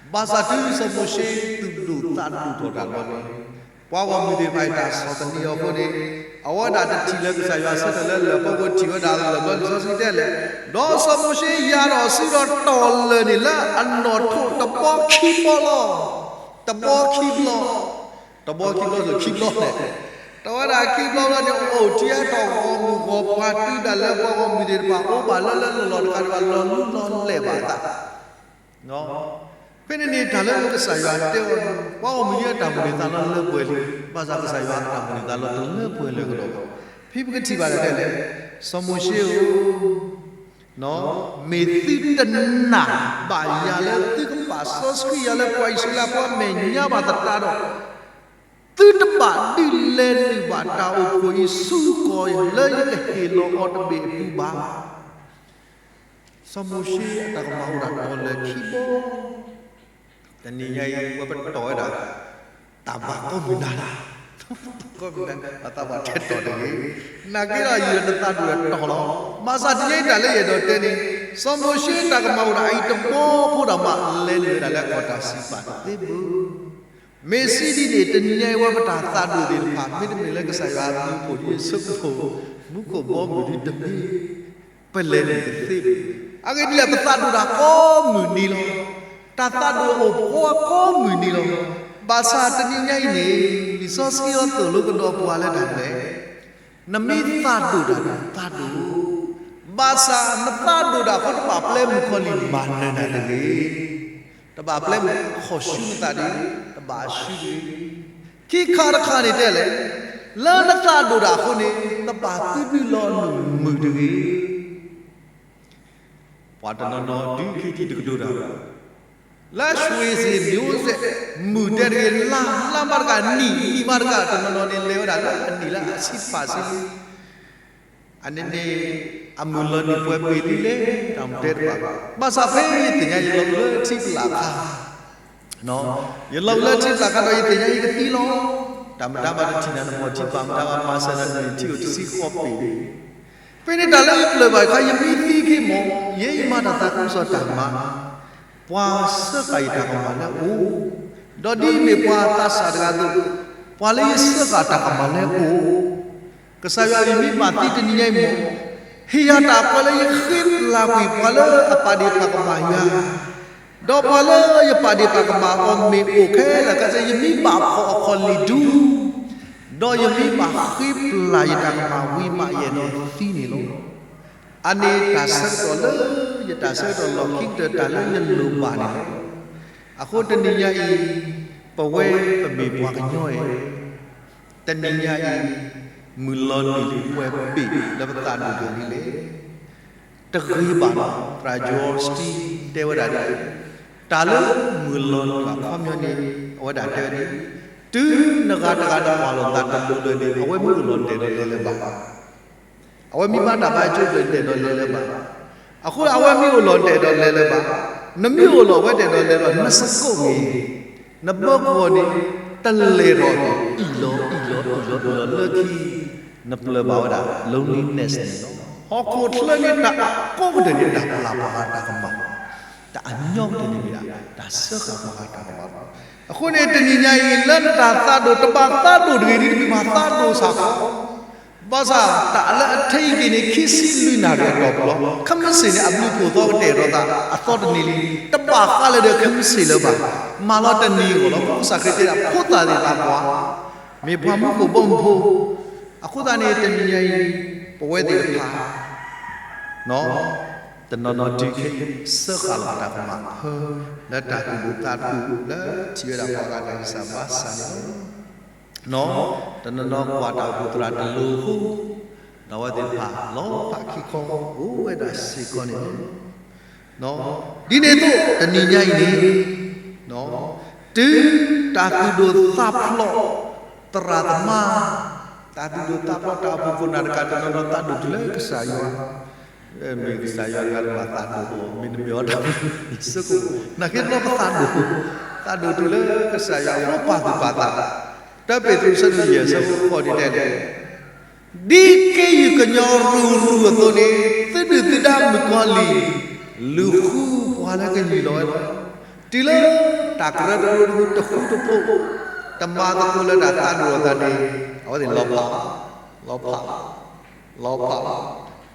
ဘၣ်ဆၣ်တုၤစီၤမိၤၡ့သူၣ်ဒိၣ်သးဒိၣ်ထီၣ်တၢ်ဘျီန့ၣ်, ပှၤဂီၢ်မုၢ်သ့ၣ်တဖၣ်အံၤတၢ်ဆီၣ်သနံးအီၤအဃိန့ၣ်, အဝဲဒၣ်တထံၣ်လၢကစၢ်ယွၤဆၢထၢၣ်လၢလၢၢ်ဖီခိၣ် ထံၣ်ဝဲဒၣ်လၢလၢၢ်ဘျီ လံာ်စီဆှံတဲလဲၣ်, ဒီးစီၤမိၤၡ့ယၤထီၣ်ဆူဒီးတီၢ်လၢၢ်န့ၣ်လၢအနီၣ်ထိးတဘီခံဘီလီၤ. တဘီခံဘျီ တဘီခံဘျီ ခံဘျီလဲၣ်, တဝဲဒၣ်ခံဘျီဘျီန့ၣ် အိၣ်ထံအါထီၣ်ဂီၢ်မုၢ်ဂီၢ်ပှၤ တုၤဒၣ်လၢပှၤဂီၢ်မုၢ်သ့ၣ်တဖၣ်အိၣ်ဘၣ်လၢလၢလီၢ်လီၢ်တခါဒံးဘၣ် လီၤလူလီၤလဲၢ်ဘၣ်အသး. ဖဲန့ၣ်န့ၣ် တၢ်လၢကစၢ်ယွၤတဲအီၤ, ပှၤဂီၢ်မုၢ်အတၢ်မုၢ်လၢ်သးလီၤလၢပှဲၤလံ, ဘၣ်ဆၣ်ကစၢ်ယွၤအတၢ်မုၢ်လၢ်သးလီၤတလၢပှဲၤလၢၤကဒီးဘၣ်. ဖဲပကထံၣ်ဘၣ်ဒၣ်လဲၣ်, စီၤမိၤၡ့ဧၢ, မ့ၢ်သုတနာ်ဘၣ်ယၤလၢသုကပာ်စီဆှံယၤလၢ ပှၤအံၣ်စရ့လးဖိအမဲာ်ညါဘၣ်သတးဒီး, သုတဘၣ်ဒုးလဲၤနုာ်ဘၣ်တၢ်အိၣ်ဖှိၣ်အံၤဆူကီၢ်လၢယကဟ့ၣ်လီၤအီၤတဘ့ၣ်အပူၤဘၣ်. စီၤမိၤၡ့အတၢ်ကမၣ်အိၣ်ဒၣ်တီၤလၢခံဘီ တနံၤညါအံၤ ဝဲပတီၢ်ဝဲဒၣ် တၢ်ဘၣ်ကိးမုၢ်နၤလီၤ. ကိးမုၢ်နၤ ပသးပှၢ်ထဲတီၢ်တဂ့ၤ, နာ်က့ဒီးယံာ်ဒီးနသးဒိၣ်ဒီးတီၢ်လီၤ. ဘၣ်ဆၣ်တနံၤညါအံၤတၢ်လၢယအဲၣ်ဒိးတဲန့ၣ်, စီၤမိၤၡ့တၢ်ကမၣ်အိၣ်ဒၣ်အံၤတဘီဖိဒီးမး လဲၤနုာ်ဝဲဒၣ်လၢကီၢ်တၢ်စံးပာ်တသ့ဘၣ်. မ့ၢ်စံးဒ်န့ၣ် တနံၤညါအံၤဝဲပတၢ်သးဒိၣ်သ့ၣ်တဖၣ် မ့တမ့ၢ်လၢကစၢ်ယွၤအဘျုးအဖှိၣ်ဒ်အံၤ ဆၢကဖိၣ် မူခိၣ်ဘီမုၢ်ဒ်တမ့ၢ် ပလဲၤနုာ်တသ့ဘၣ်. အဂ့ၢ်ဒ်လဲၣ် ပသးဒိၣ်တၢ်ကိးမုၢ်နံၤလီၤ. တၢ်သးဒိၣ်အိၣ်ပှဲၤကိးမုၢ်နံၤလီၤ. ဘၣ်ဆၣ်တနံၤညါအံၤန့ၣ် လံာ်စီဆှံအသိၣ်လိကဒီးပှၤလၢတၢ်လဲၣ်, နမ့ၢ်သးဒိၣ်တၢ်န့ၣ် သးဒိၣ်, ဘၣ်ဆၣ်နသးဒိၣ်တၢ်အဃိ တဘၣ်ပျဲမုၣ်ကီၤလံၢ်မၤနၢၤနၤတဂ့ၤ. တဘၣ်ပျဲမုၣ်ကီၤလံၢ်မၤနၢၤနၤတဂ့ၤ, တဘၣ်အရှုံးတဂ့ၤ. ခံခါတခါန့ၣ်တဲလဲၣ်, လၢနသးဒိၣ်တၢ်အဃိန့ၣ် နဘၣ်သးဒုးလီၤနုာ်မုာ်တဂ့ၤ. ပှၤတနီၤနီၤဒုးခံထံၣ်တကတိၤတၢ်, လၢ ရွှေစင်မျိုးဆက် မုၢ်တဲတဂ့ၤ လါ လါမးတကး နံၣ် နံၣ်မးတကး တနီၤနီၤန့ၣ် လဲၤဝဲဒၣ်လၢအနံၣ်လၢအဆံတဖၣ်ဆံလံ. အန့ၣ်န့ၣ် အမုၢ်လီၤနံၤပှဲၤဘ့ၣ်လံလဲၣ် တၢ်မ့ၢ်တဲတဘၣ်ဘၣ်. ဘၣ်ဆၣ်ဖဲယသ့ၣ်ညါ ယလီၤလၢထံပလၢ်ခါ, ယလီၤလၢထံပလၢ်ခါဒီး ယသ့ၣ်ညါယကသံလီၤ. တၢ်မတၤဘၣ်တထံၣ်နၤနမီၢ်ထံပၢ် မတၤဘၣ်မၤစၢၤနၤ နထံၣ်အိၣ်တဆံဃိးဘ့ၣ်. ဖဲန့ၣ်တၢ်လၢယပျၢၢ်ဘၣ်ခါ ယမ့ၢ်သံက့ၤမီၢ် ယဲယမၤတၢ်သးခုကစီၣ်တၢ်မၤ, ပှၤစၢဃာ်ယတၢ်ကမၣ်လၢအအိၣ်, ဒီးဒ်အမ့ၢ်ပှၤသးစၢ်တဂၤအသိး, ပှၤလၢယစၢဃာ်တၢ်ကမၣ်လၢအအိၣ်, ကစၢ်ယွၤ ယမ့ၢ်ဘၣ်သံတနံၤညါအံၤမီၢ်, ဟ့ၣ်ယၤတၢ်ပှဲၤလၢယဃ့ပျၢ်ကွံာ်ပှၤလၢအပာ်ဒ့ၣ်ပာ်ကမၣ်ယၤ, ဒီးပှၤလၢယပာ်ဒ့ၣ်ပာ်ကမၣ်အီၤမ့ၢ်အိၣ်ခဲလၢာ်ခဲဆ့ ယမ့ၢ်ဘၣ်ဖီၣ်အခီၣ်လံၣ်ဒူ, ဒီးယမ့ၢ်ဘၣ်ဃ့ပျၢ်ယတၢ်ကမၣ်ဝံၤမး ယအဲၣ်ဒိးသံန့ၣ်လီၤ. အန့ၣ်တၢ်ဆၢကတီၢ်လၢ ယတၢ်ဆၢကတီၢ်လီၢ်ခံကတၢၢ် တၢ်လၢယလိၣ်ဘၣ်န့ၣ်လီၤ. အဃိတနံၤညါအံၤ ပဝဲပမ့ၢ်ပှၤကညီအံၤ တနံၤညါအံၤ မုၢ်လီၤနံၤပှဲၤဘ့ၣ်လၢပသးဒိၣ်တဂ့ၤလဲၣ်. တဂ့ၤဘၣ်လီၤ. သရၣ် Joel Osteen တဲဝဲဒၣ်ဒ်အံၤ, တၢ်လၢမုၢ်လီၤနံၤအခီပညီန့ၣ် အဝဲဒၣ်တဲဝဲဒ်အံၤ, တုၤနဂၤတဂၤဒီးကွၢ်လိာ်သးတလိၤလၢၤန့ၣ် အဝဲမ့ၢ်အိၣ်လီၤတဲာ်ဒီးလဲၤလၢၤဘၣ်. အဝဲမ့ၢ်ဘၣ်တၢ်ဘၣ်ကၠိကျၢၤတဲာ်ဒီးလဲၤလၢၤဘၣ်. အဃိအဝဲမ့ၢ်အိၣ်လီၤတဲာ်ဒီးလဲၤလၢၤဘၣ်. နမ့ၢ်အိၣ်လီၤဝဲတဲာ်ဒီးလဲၤလီၤ နစကိးဂ့ၤ, နဘၢကွီၢ်န့ၣ် တလဲၤထီၣ်အီၤ အံၣ်လီၤအံၣ်လီၤအံၣ်လီၤအံၣ်လီၤလၢခံ နပျၢၤဘၣ်ဝဲဒၣ် loneliness န့ၣ်လီၤ. ဟီၣ်ခိၣ်ချၢန့ၣ် တၢ်ကိးကတၢၢ်န့ၣ် တၢ်ပျၢ်ပှၤဂၤတၢ်ကမၣ်, တၢ်အညီကတၢၢ်န့ၣ်မ့ၢ်ဒၣ် တၢ်စၢဃာ်ပှၤဂၤတၢ်ကမၣ်လီၤ. အဃိန့ၣ် တနံၤညါအံၤ လၢနတၢ်သးဒိၣ် တဘၣ်သးဒိၣ်တဂ့ၤ ဒ်တမ့ၢ်ဘၣ်သးဒိၣ်စ့ၢ်ကီး ဘၣ်ဆၣ်တၢ်လၢအထံက့ၤန့ၣ် ခံဆံလွံၢ်နၣ်ရံၣ်အတီၢ်ပူၤလီၤ. ခဲမုၢ်ဆ့ၣ်န့ၣ် အဘျုးအဖှိၣ်သီကတဲာ်ဒီးသးအသီတနံၤလံ, တဘၣ်ဃးလၢၤဒီးခဲမုၢ်ဆ့ၣ်လၢၤဘၣ်. မၤလီၤတနံၤအဂီၢ်လီၤ. ကစၢ်ခရံာ်တဲဒၣ် ဖိသၣ်သ့ၣ်တဖၣ် မ့ၢ်ပှၤမူခိၣ်ဘီမုၢ်ဖိ, အဃိသတးန့ၣ် တနံၤညါအံၤ ပဝဲသ့ၣ်တဖၣ် တနီၤနီၤတုၤခဲအံၤ စၢဃာ်လီၤတၢ်ကမၣ်ဖၢ လၢတၢ်သူၣ်ဒိၣ်သးဒိၣ် လၢထံၣ်ဝဲဒၣ်ပှၤဂၤတၢ်ဂံၢ်စၢ်ဘါစၢ်န့ၣ်လီၤ. တနီၤနီၤကွၢ်တၢ်အိၣ်ဖှိၣ်သရၣ်တလိၤအဃိ, ဒီးအဝဲသ့ၣ်တဖၣ် လီၤဖးခံခီ အိၣ်ဝဲဒၣ်စ့ၢ်ကီးန့ၣ်လီၤ. ဒ်န့ၣ်အသိး တနံၤညါအံၤန့ၣ် တုၤတၢ်သူၣ်ဒိၣ်သးဖျိး သရၣ်သမါ တၢ်သူၣ်ဒိၣ်သးဖျိးတၢ်အိၣ်ဖှိၣ်ခိၣ်နၢ်တဂၤတနီၤနီၤသးဒိၣ်တုၤလၢကစၢ်ယွၤ, မ့ၢ်ကစၢ်ယွၤတဂၤတဘၣ်သးဒိၣ်ဘၣ်, မ့တမ့ၢ်အီၤတၢ်မၤစ့ၢ်ကီး, နာ်က့ဒီးပသးဒိၣ်, သးဒိၣ်တုၤလၢကစၢ်ယွၤ ပာ်သူၣ်ပာ်သး, တၢပ့းတရူး အဆၢဒိၣ်ယဲၢ် အဆၢဖိဃိးန့ၣ်တဲန့ၣ် ဒ်ခ့ယုၢ်ကညီရူၤရူၤအသိးန့ၣ်, သုဒုၣ်သုဒါမုၣ်ကီၤလံၢ် လူၤဃုပှၤလၢကယံၢ်လီၤဝဲလီၤ. တုၤလၢတၢ်ကရၢကရိတဃူတဖိး, တမၤသကိးလၢတၢ်သးဒိၣ်အသးန့ၣ်, အဝဲသ့ၣ်လီၤဖး, လီၤဖး, လီၤဖး,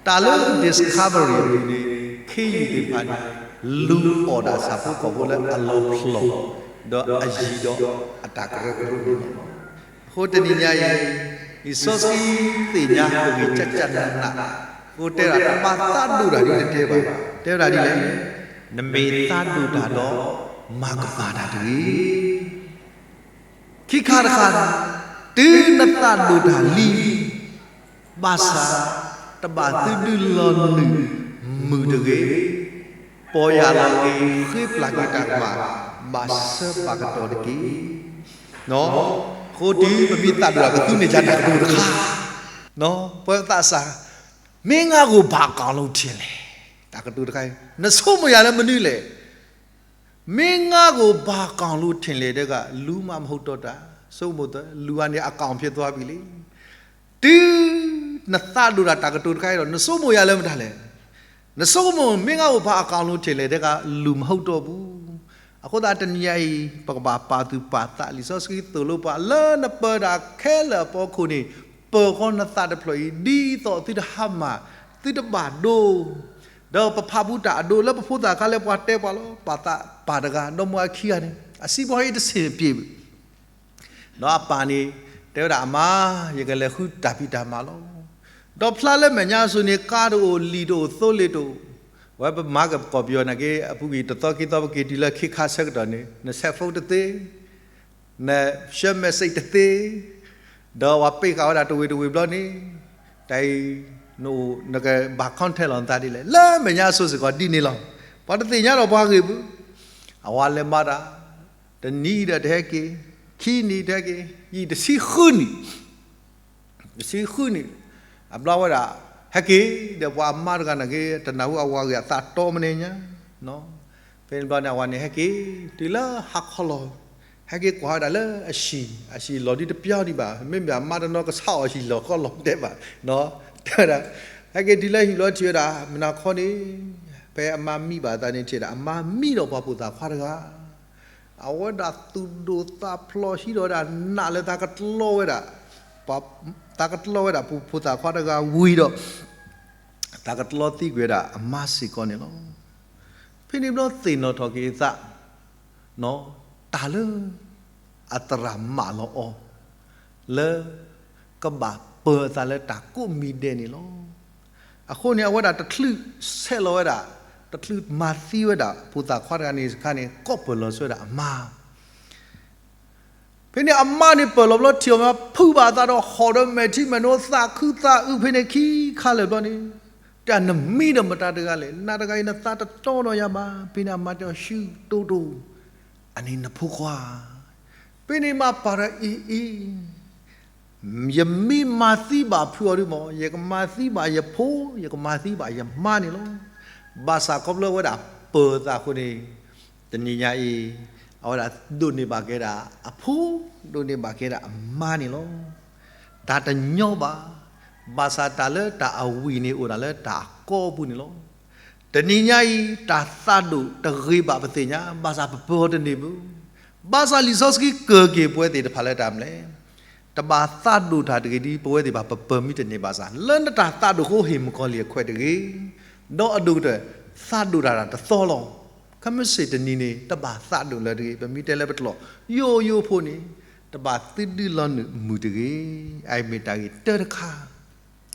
တၢ်လၢ Discovery အပူၤန့ၣ်, ခ့ယုၢ်သ့ၣ်တဖၣ်န့ၣ် လူၤအီၣ်ဒၣ်ဆၣ်ဖိကီၢ်ဖိလၢအလီၤဖျီၣ်, ဒီးအယံၤဒီးအတၢ်ကရၢကရိန့ၣ်လီၤ. အဃိတနံၤညါအံၤ, လံာ်စီဆှံသ့ၣ်ညါပဂ့ၢ်ကၠၢ်ကၠၢ်နးနး, အဃိတဲဒၣ်တမၤသးဒိၣ်တၢ်ဒ်တတဲဘၣ်, တဲဝဲဒၣ်ဒ်လဲၣ်, နမ့ၢ်သးဒိၣ်တၢ်ဒီး မၤကမၣ်တၢ်တဂ့ၤ. ခံခါတခါ, တုၤနသးဒိၣ်တၢ်လံ, ဘၣ်ဆၣ်, တဘၣ်သုဒုးလီၤနုာ်မုာ်တဂ့ၤ. ပီၢ်ယၢ်လီၤက့ၤ ဃ့ပျၢ်က့ၤတၢ်ကမၣ် ဘၣ်ဆၢဘၣ်ကတီၢ်တက့ၢ်. အဃိတုၤပမ့ၢ်သးဒိၣ်တၢ် ကသူန့ၢ်ယၤတၢ်ကတိၤတခါ, ပသးစၢ်, မင်းငါကိုဘာအကောင်လို့ထင်လဲ, တၢ်ကတိၤတခါအံၤ နဆိကမိၣ်ယၤလၢမနုၤလဲၣ်. မင်းငါကိုဘာအကောင်လို့ထင်လဲ တဲက လူမးမဟုတ်တော့တာ, ဆိကမိၣ်သး လူၤအါန့ၣ် အကောင်ဖြစ်သွားပြီလံ. တုၤနသးဒိၣ်တၢ် တၢ်ကတိၤတခါအံၤဒီး နဆိကမိၣ်ယၤလၢမတၤလဲၣ်. နဆိကမိၣ် မင်းငါကိုဘာအကောင်လို့ထင်လဲ တဲက လူမဟုတ်တော့ဘူး. အဃိသတးတနံၤညါအံၤ ပကဘၣ်ပာ်သူၣ်ပာ်သး လံာ်စီဆှံသိၣ်လိပှၤ လၢနပၢၤတၢ်ခဲလၢာ်အဖီခိၣ်န့ၣ်, ပၢၤဃီနသးတဖျၢၣ်အံၤ ဒ်သိးသုတဟါမၢ်, သုတဘၣ်ဒိ ဒီးပဖးဘူးတၢ်အဒိ လၢပဖိသၣ်ခါလၢပှၤတဲပှၤလီၤ, ပာ်သးပၢ်တဂၤ ဒီမါဝၤခံဂၤန့ၣ် အစံးဘီဟဲအံၤတဆ့ၣ်ပ့ၣ်, ဒီးအပၢ်န့ၣ် တဲဝဲဒၣ်အမါ, ယကလဲၤဃုတၢ်ဖံးတၢ်မၤလီၤ. ဒီးဖျါလၢမဲာ်ညါအစိၤန့ၣ် ကါတအိၣ်, လံာ်တအိၣ်, သိလ့ၣ်တအိၣ်, ဝဲပမၤကပီၤပယီၤနာ်က့ အပူၤကွံာ်တသီခံသီ ပက့ၤတုၤလၢခ့ခါဆၢကတီၢ်န့ၣ် နဆဲးဖိတသ့ နဆှၢ message တသ့, ဒီးပှၤပ့းဃာ်ဝဲဒၣ်တဝ့ၢ်တဝ့ၢ်ဘျီန့ၣ်, တၢ်အံၤ နကဘၣ် contact လီၤနသးဒ်လဲၣ်. လၢမဲာ်ညါအစိၤစ့ၢ်ကီးဒ်န့ၣ်လီၤ. ပှၤတသ့ၣ်ညါဒီးပှၤဂ့ၢ်ဘၣ်, အဝဲလဲၤမၤတၢ်, တနံၤဒီးတဟဲက့ၤ, ခံနံၤတဟဲက့ၤ, ယံာ်တဆံဃုနံၣ်, တဆံဃုနံၣ်, အဘျီဝဲဒၣ် ဟဲက့ၤ, ဒီးပှၤအမါတဂၤနာ်က့ တနၢ်ဟူအဝၤဂ့ၢ်အသးတီမနုၤညါ ဖဲန့ၣ်ဘျီန့ၣ် အဝၤန့ၣ်ဟဲက့ၤ တုၤလၢဟါခီလီၤ, ဟဲက့ၤကွၢ်ဝဲဒၣ်လၢအဟံၣ်, အဟံၣ်လီၤဒ်တပျီဒံးဘၣ်, မ့မ့ၢ်အမါတနီၤကဆါအီၤဟံၣ်လီၤခီလီၤတဲဘၣ်, တဲဝဲဒၣ်, ဟဲက့ၤတုၤလၢဟံၣ်လီၤထံၣ်ဝဲဒၣ် မုၢ်နၤခီန့ၣ်, ဖဲအမါမံဘၣ်အသးန့ၣ်ထံၣ်ဝဲဒၣ် အမါမံဒီးပှၤဖိသၣ်ခွါတဂၤ အဝဲဒၣ်သူၣ်ဒိၣ်သးဖျိးဟံးဒီးဝဲဒၣ်နးလၢသးကတလီဝဲဒၣ်, သးကတလီဝဲဒၣ် ဖိသၣ်ခွါတဂၤဝံၤဒီး သးကတလီသံကွံာ်ဝဲဒၣ်အမါစ့ၢ်ကီးန့ၣ်လီၤ. ဖဲန့ၣ်ဘျီသ့ၣ်နီၣ်ထီၣ်က့ၤအသး, တၢ်လၢ အသရၣ်မၢလီၤအီၤ လၢ ကဘၣ်ပၢၤအသးလၢတၢ်ကိးမံၤဒဲးန့ၣ်လီၤ. အဃိန့ၣ် အဝဲဒၣ်တချုးဆဲးလီၤဝဲဒၣ်, တချုးမၤသံဝဲဒၣ် ဖိသၣ်ခွါတဂၤန့ၣ်တခါန့ၣ် ကိးပၢၢ်လီၤဆၢဝဲဒၣ်အမါ ဖဲန့ၣ်အမါန့ၣ်ပၢၢ်လီၤဘျီထံၣ်အီၤမ့ၢ်ဖုးဘၣ်အသးဒီး ဟီၣ်ဒီးမဲာ်ထံမဲာ်နိ သးခုသးအုးဖဲန့ၣ်ခံခါလၢာ်ဘျီန့ၣ်, တဲနမံဒီးမတၤတဂၤလဲၣ်, နၤတဂၤအံၤနသးတတီဒီးယၤဘၣ်. ဖဲန့ၣ်အမါတဲအီၤ ရှုတိၢ်တိၢ်, အန့ၣ်နဖိခွါ, ဖဲန့ၣ်မါပာ်ဒီးအံၤအံၤ ယမ့ၢ်မၤသံဘၣ်ဖုးအီၤဒုမး ယကမၤသံဘၣ်ယဖိ, ယကမၤသံဘၣ်ယမါန့ၣ်လီၤ. ဘၣ်ဆၣ်ခီဖျိဝဲဒၣ်ပၢၤသးအဃိန့ၣ်, တနံၤညါအံၤ, အဝဲဒၣ်ဒိးန့ၢ်ဘၣ်က့ၤဒၣ်အဖိ, ဒိးန့ၢ်ဘၣ်က့ၤဒၣ်အမါန့ၣ်လီၤ. တၢ်တညီဘၣ်, ဘၣ်ဆၣ်တၢ်လၢတၢ်အဝံၣ်န့ၣ်အိၣ်ဒၣ်လၢတၢ်အကီအပူၤန့ၣ်လီၤ. တနံၤညါအံၤ တၢ်သးဒိၣ်တဂ့ၤဘၣ်ပသ့ၣ်ညါ, ဘၣ်ဆၣ်ပပၢၤအီၤတန့ၢ်ဘၣ်. ဘၣ်ဆၣ်လံာ်စီဆှံကၢၢ်က့ၤပဝဲသ့ၣ်တဖၣ်လၢတၢ်မနုၤလဲၣ်, တဘၣ်သးဒိၣ်တၢ်တဂ့ၤဒ်ပဝဲသ့ၣ်တဖၣ်ပပၢၤမံတန့ၢ်ဘၣ်ဆၣ်, လၢနတၢ်သးဒိၣ်အဃိဟ့ၣ်မုၣ်ကီၤလံၢ်အခွဲးတဂ့ၤ, ဒီးအဒိၣ်ကတၢၢ် သးဒိၣ်တၢ်တၢ်တသီလီၤ. ခဲမုၢ်ဆ့ၣ်တနံၤန့ၣ် တဘၣ်သးဒိၣ်လၢၤတဂ့ၤ, ပမ့ၢ်တဲလၢပတလီၢ်ယိယိဖိန့ၣ်, တဘၣ်သုဒုးလီၤနုာ်မုာ်တဂ့ၤ. အအံၤမ့ၢ်တၢ်ဂ့ၢ်တၢတခါ,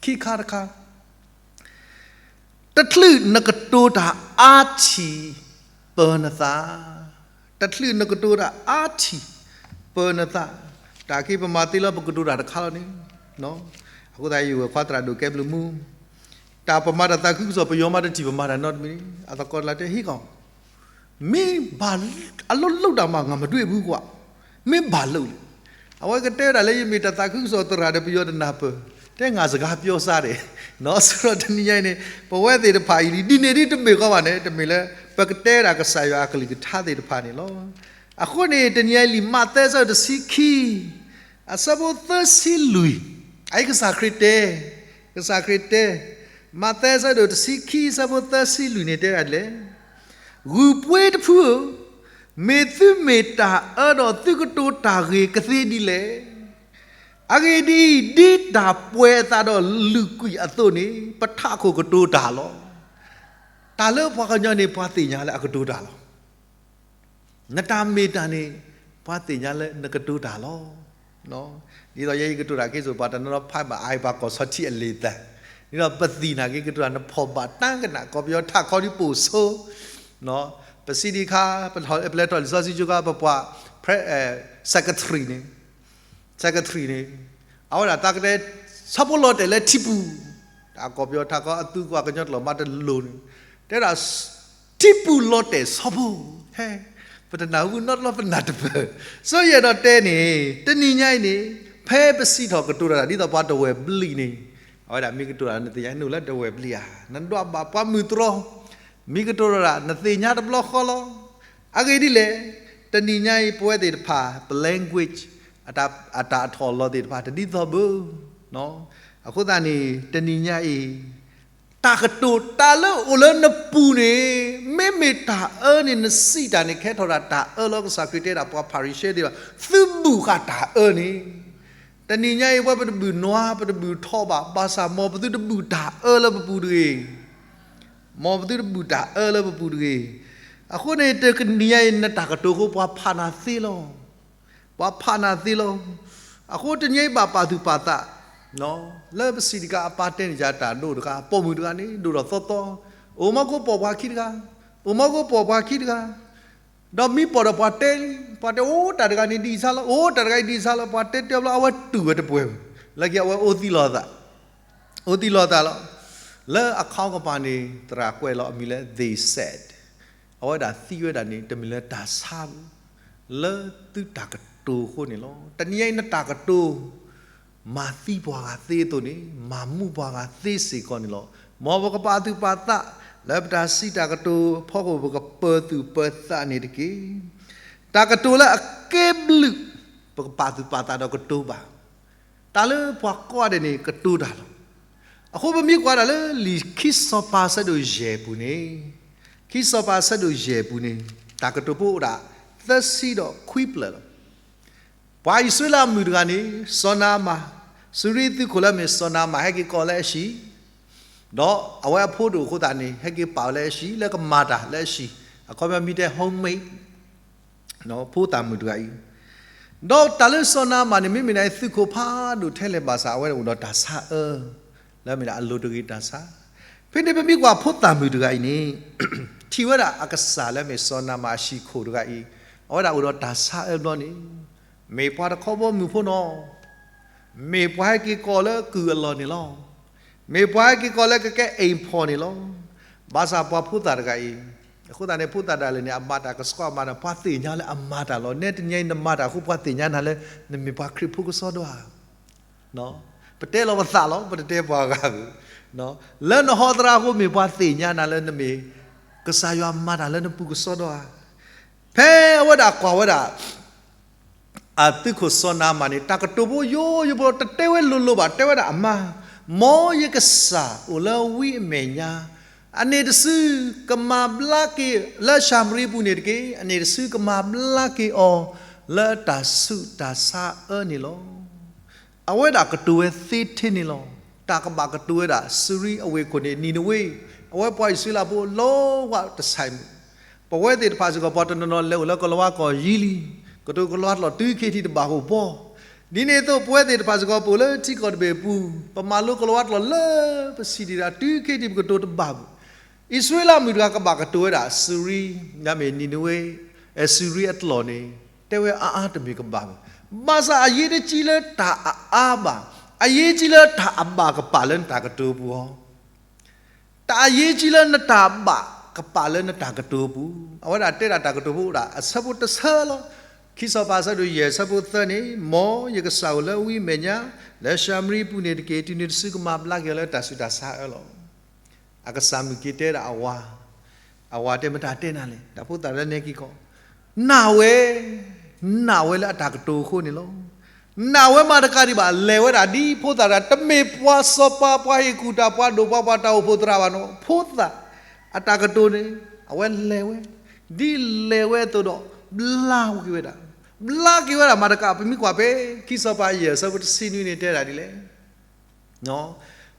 ခံခါတခါ တချုးနကတိၤတၢ်အါထံၣ်ပၢၤနသး, တချုးနကတိၤတၢ်အါထံၣ်ပၢၤနသး, တၢ်က့ၤပမၤသ့လီၤ ပကတိၤတၢ်တခါလီၤန့ၣ်, အဃိသတးယဝဲၢ်ခွါသရၣ်ဒိၣ်ကဲဘျုးမူ, တၢ်ပမၤတၢ်သးခုကစီၣ် ပယီၤမးတထံၣ်ပမၤတၢ်နီတမံၤန့ၣ်, အသကိးတလၢတဲဟံးကီၢ် မင်းဘာအလုပ်လုပ်တာမှငါမတွေ့ဘူးကွာ, မင်းဘာလုပ်လဲ, အဝဲကတဲဝဲဒၣ်လၢယမ့ၢ်တၢ်သးခုကစီၣ်သရၣ်ဒီး ပယီၤတနၢ်ပၢၢ်, တဲငါစကားပြောစါဒဲး, နီၢ် စံးဒီးတနံၤညါအံၤန့ၣ် ပဝဲသ့ၣ်တဖၣ်အံၤလံ ဒ်န့ၣ်ဒ်တမ့ၢ်ကီးဘၣ်န့ၣ် တမ့ၢ်လၢ ပကတဲဒၣ်ကစၢ်ယွၤအကလုၢ်ကထါသ့ၣ်တဖၣ်န့ၣ်လီၤ. အဃိန့ၣ် တနံၤညါအံၤလံ မးသဲအဆၢဒိၣ်တဆံခံ အဆၢဖိသၢဆံလွံၢ်, အအံၤကစၢ်ခရံာ်တဲ, ကစၢ်ခရံာ်တဲ, မးသဲအဆၢဒိၣ်တဆံခံ အဆၢဖိသၢဆံလွံၢ်န့ၣ်တဲဒ်လဲၣ်, ဂုၢ်ပှ့ၤတဖုဧၢ, မ့ၢ်သုမ့ၢ်တၢ်အၢဒီးသုကတိၤတၢ်ဂ့ၤကသ့ဒ်လဲၣ်. အဂ့ၢ်ဒ်အံၤ, ဒ်တၢ်ပှဲၤအသးဒီးလုၣ်ကွံာ်အသိးန့ၣ် ပထးခိၣ်ကတိၤတၢ်လီၤ. တၢ်လၢပှၤကညီန့ၣ် ပှၤသ့ၣ်ညါလၢအကတိၤတၢ်လီၤ. နတၢ်မ့ၢ်တၢ်န့ၣ် ပှၤသ့ၣ်ညါလၢနကတိၤတၢ်လီၤ. ဒ်သိးယဲယကတိၤတၢ်က့ၤစိာ် ပှၤတနီၤနီၤဖးဘၣ်အါအံၤ ပှၤကိးဆီထံအလံာ်သး, ဒ်သိးပသံၣ်နာ်က့ၤကတိၤတၢ် နဖီၣ်ဘၣ်တၢ်ကနၣ် ကီၢ်ပယီၤထးခီဒ်ပိာ်ဆိ, ပစံးဒံးခါ, ပလဲၤထီၣ်လံာ်စီဆှံကၠိခါ ပပှၤ secretary န့ၣ်, secretary န့ၣ်, အဝဲဒၣ်တၢ်ကတဲ ဆီဖိလီၤတဲာ်လၢထံပူၤ, တၢ်ကီၢ်ပယီၤထးခီအသူကွၢ်ကညီကျိာ်မးတလိၤန့ၣ်, တဲဒၣ် ထံပူၤလီၤတဲာ်ဆီဖိ, ဟဲ, ပတနၢ်ဟူနီတဘျီပနၢ်တပၢၢ်, စီၤယဲၢ်ဒီးတဲန့ၣ် တနံၤညါအံၤန့ၣ် ဖဲပစံးထီၣ်ကတိၤတၢ်ဒ်သိးပှၤတဝဲၢ်ဘျံးန့ၣ်, အဝဲဒၣ်မ့ၢ်ကတိၤတၢ် နသ့ၣ်ညါနုာ်လၢတဝဲၢ်ဘျံးဧါ, နဒွးဘၣ်ပှၤမုၢ်တြီၤ, မ့ၢ်ကတိၤတၢ် နသ့ၣ်ညါတဘျီဃီလီၤ. အဂ့ၢ်ဒ်လဲၣ်, တနံၤညါအံၤ ပဝဲသ့ၣ်တဖၣ် ပ language အတၢ်အထီၣ်အလီၤသ့ၣ်တဖၣ် တဒ်သိးဘၣ်. အဃိသတးန့ၣ် တနံၤညါအံၤ တၢ်ကတိၤတၢ်လၢအိၣ်လၢနပူၤန့ၣ် မ့မ့ၢ်တၢ်အၢန့ၣ် နစံးတၢ်န့ၣ် ကဲထီၣ်ဒၣ်တၢ်အၢလီၤ. ကစၢ်ခရံာ်တဲဒၣ်ပှၤဖၤရံၤၡဲသ့ၣ်တဖၣ် သုဘူၣ်ဃာ်တၢ်အၢန့ၣ်, တနံၤညါအံၤ ပဝဲပတဘူၣ်နွါ ပတဘူၣ်ထီဘၣ်, ဘၣ်ဆၣ်မ်ပသုတဘူၣ်တၢ်အၢလၢပပူၤတဂ့ၤ. မ်ပသုတဘူၣ်တၢ်အၢလၢပပူၤတဂ့ၤ. အဃိန့ၣ် တနံၤညါအံၤ နတၢ်ကတိၤအဃိ ပှၤဖးနၤသ့လီၤ. ပှၤဖးနၤသ့လီၤ. အဃိတနံၤညါအံၤဘၣ်ပာ်သူၣ်ပာ်သး, လၢပစံးတကး အပၢ်တဲန့ၣ်ယၤ တၢ်ဒိၣ်တဂၤ ပိာ်မုၣ်တဂၤန့ၣ် ဒိၣ်ထီၣ်သီသီ, အိၣ်မီၢ်ကိပိာ်ပှၤခံတဂၤ, အိၣ်မီၢ်ကိပိာ်ပှၤခံတဂၤ, ဒီးမ့ၢ်ပိာ်ဒီးပှၤတဲလံ, ပှၤတဲအိၣ်တၢ်တဂၤန့ၣ်ဒ်အံၤစ့ၢ်လီၤ, အိၣ်တၢ်တဂၤအံၤဒ်အံၤစ့ၢ်လီၤ, ပှၤတဲတဲဘျီ အဝဲတူၢ်ဝဲတပှဲၤ, လၢခံအဝဲအိၣ်သံလီၤသး, အိၣ်သံလီၤသးလီၤ. လၢအခီကပၤန့ၣ် သရၣ်ကွဲးလီၤအမံၤလၢ they said, အဝဲဒၣ်သံဝဲဒၣ်န့ၣ် တမ့ၢ်လၢတၢ်ဆါဘၣ်, လၢသုတၢ်ကတိၤအဃိန့ၣ်လီၤ. တနံၤညါအံၤနတၢ်ကတိၤ မၤသံပှၤဂၤသ့အသိးန့ၣ် မၤမူပှၤဂၤသ့စ့ၢ်ကီးန့ၣ်လီၤ. မ်ပကပာ်သူၣ်ပာ်သး လၢပတၢ်စံးတၢ်ကတိၤအဖီခိၣ် ပကပာ်သူၣ်ပာ်သးန့ၣ်တက့ၢ်. တၢ်ကတိၤလၢအကဲဘျုး ပကပာ်သူၣ်ပာ်သးဒီးကတိၤဘၣ်. တၢ်လၢပှၤကိးဂၤဒဲးန့ၣ် ကတိၤတၢ်လီၤ. အဃိပမ့ၢ်ကွၢ်ဒၣ်လၢလံာ်ခံစီၤပၤအဆၢဒိၣ်ယဲၢ်ပူၤန့ၣ်, ခံစီၤပၤအဆၢဒိၣ်ယဲၢ်ပူၤန့ၣ် တၢ်ကတိၤဖိအိၣ်ဒၣ် သၢဆံဒီးခွံဖျၢၣ်လီၤ. ပှၤအံၣ်စရ့လးမုၣ်တဂၤန့ၣ် စီၤနၤအမၣ်, စူရံသုးခိၣ်လၢအမ့ၢ်စီၤနၤအမၣ် ဟဲက့ၤကိးလၢအဟံၣ်, ဒီးအဝဲအဖိတအိၣ်အဃိသတးန့ၣ် ဟဲက့ၤပာ်ဝဲလၢအဟံၣ် လၢကမၤတၢ်လၢအဟံၣ်, အခီပညီမ့ၢ်တဲ homemaid, ဖိသၣ်မုၣ်တဂၤအံၤ, ဒီးတၢ်လၢစီၤနၤအမၣ်န့ၣ် မ့မ့ၢ်ဒၣ်သုးခိၣ်ဖးဒိၣ်ထဲလဲၣ်ဘၣ်ဆၣ် အဝဲအိၣ်ဒီးတၢ်ဆါအၢ, လၢအမ့ၢ်ဒၣ်အလိၤတဂ့ၤတၢ်ဆါ. ဖဲန့ၣ်ပမ့ၢ်ကွၢ်ဖိသၣ်မုၣ်တဂၤအံၤန့ၣ် ထံၣ်ဝဲဒၣ်အကစၢ်လၢအမ့ၢ်စီၤနၤအမၣ်အဟံၣ်ခိၣ်တဂၤအံၤ, အဝဲဒၣ်အိၣ်ဒီးတၢ်ဆါအၢဘျီန့ၣ် မ့ၢ်ပှၤတခီဘီမုၢ်ဖိနီၤ, မ့ၢ်ပှၤဟဲက့ၤကိးလၢကုၢ်အလီၢ်န့ၣ်လီၤ. မ့ၢ်ပှၤဟဲက့ၤကိးလၢကကဲအိမ်ဖော်န့ၣ်လီၤ. ဘၣ်ဆၣ်ပှၤဖိသၣ်တဂၤအံၤ, အဃိသတးန့ၣ် ဖိသၣ်ဒၣ်လဲာ်န့ၣ် အမၤတၢ်ကဆှီမၤတၢ် ပှၤသ့ၣ်ညါလၢအမၤတၢ်လီၤ. နဲတနံၤအံၤနမၤတၢ်အဃိ ပှၤသ့ၣ်ညါနၤလၢ နမ့ၢ်ပှၤခရံာ်ဖိကစီဒီဧါ. ပတဲလီၤပသးလီၤ, ပတတဲပှၤဂၤဘၣ်. လၢနဟီသရၣ်အဃိ မ့ၢ်ပှၤသ့ၣ်ညါနၤလၢနမ့ၢ် ကစၢ်ယွၤမၤတၢ်လၢနပူၤကစီဒီဧါ. ဖဲအဝဲဒၣ်ကွၢ်ဝဲဒၣ် အသုးခိၣ်စီၤနၤအမၣ်န့ၣ် တၢ်ကတိၤဖိယိယိဖိ တတဲဝဲလိၤလိၤဘၣ်, တဲဝဲဒၣ်အမါ, မ်ယကစၢ်အိၣ်လၢဝံအမဲာ်ညါ, အန့ၣ်တစုကမၤဘျါက့ၤ လၢၡၤမရံပူၤန့ၣ်တက့ၢ်, အန့ၣ်တစုကမၤဘျါက့ၤအီၤ လၢတၢ်ဆူးတၢ်ဆါအၢန့ၣ်လီၤ. အဝဲဒၣ်ကတိၤဝဲသ့ထဲန့ၣ်လီၤ. တၢ်ကဘၣ်ကတိၤဝဲဒၣ် စူရံအဝ့ၢ်ခိၣ်န့ၣ် နံၤနဝ့, အဝဲပှၤအံၣ်စရ့လးဖိ လီဝါတဆဲးမုၢ် ပဝဲသ့ၣ်တဖၣ်စ့ၢ်ကီး ပှၤတနီၤနီၤလဲၤအိၣ်လၢကလံးဝါကီၢ်ယံၤလံ, ကတိၤကလံးဝါကျိာ်တုၤခဲအံၤထံးတဘၣ်ဟီၣ်ဘီ, ဒ်န့ၣ်အသိး ပဝဲသ့ၣ်တဖၣ်စ့ၢ်ကီး ပအိၣ်လၢထံကီၢ်တဘ့ၣ်အပူၤ, ပမၤလိကလံးဝါကျိာ်လၢပစံးဒံးဒၣ် တုၤခဲအံၤထံးပကတိၤတဘၣ်ဘၣ်. အံၣ်စရ့လးမုၣ်တဂၤကဘၣ်ကတိၤဝဲဒၣ် စူရံ, မ့ၢ်နံၤနဝ့, အဲ စူရံအကျိာ်န့ၣ် တဲဝဲအါအါတမ့ၢ်ကဘၣ်ဘၣ်. ဘၣ်ဆၣ်အရေးတကြီးလၢတၢ်အအါဘၣ်, အရေးကြီးလၢတၢ်အဘၣ်ကပာ်လၢနတၢ်ကတိၤပူၤအီၤ တၢ်အရေးကြီးလၢနတၢ်ဘၣ်ကပာ်လၢနတၢ်ကတိၤပူၤ, အဝဲဒၣ်တဲဒၣ်တၢ်ကတိၤဖိအိၣ်ဒၣ် အဆၢဖိတဆၢလီၤ. ခံစီၤပၤအဆၢဒိၣ်ယဲၢ်အဆၢဖိသၢန့ၣ်, မ်ယကစၢ်အိၣ်လၢဝံအမဲာ်ညါ, လၢၡၤမရံအပူၤန့ၣ်တက့ၢ်. တုၤနုၤတစုကမၤဘျါက့ၤအီၤလၢတၢ်ဆူးတၢ်ဆါအၢလီၤ. အကစၢ်မုၣ်က့ၤတဲဒၣ်အဝၤ, အဝၤတဲမတၤတဲနၤလဲၣ်, တၢ်ဖိသၣ်လၢနဲက့ၤကီး, နာ်ဝဲ, နာ်ဝဲလၢအတၢ်ကတိၤအဃိန့ၣ်လီၤ. နာ်ဝဲမးတကးဒံးဘၣ် လဲၤဝဲဒၣ်ဒ်ဖိသၣ်တဂၤ, တမ့ၢ်ပှၤစီၤပၤ ပှၤဟ့ၣ်ကူၣ်တၢ် ပှၤဒိၣ်ပှၤပှၢ် တၢ်အိၣ်ဖှိၣ်သရၣ်ဘၣ်နီၤ, ဖိသၣ်အတၢ်ကတိၤန့ၣ် အဝဲလဲၤဝဲ, ဒ်လဲၤဝဲအသိးဒီး ဘျါက့ၤဝဲဒၣ်, ဘျါက့ၤဝဲဒၣ်မးတကး, ပမ့ၢ်ကွၢ်ဖဲ ခံစီၤပၤယဲၢ်အဆၢဖိတဆံနွံန့ၣ်တဲဒၣ်ဒ်လဲၣ် ဟံး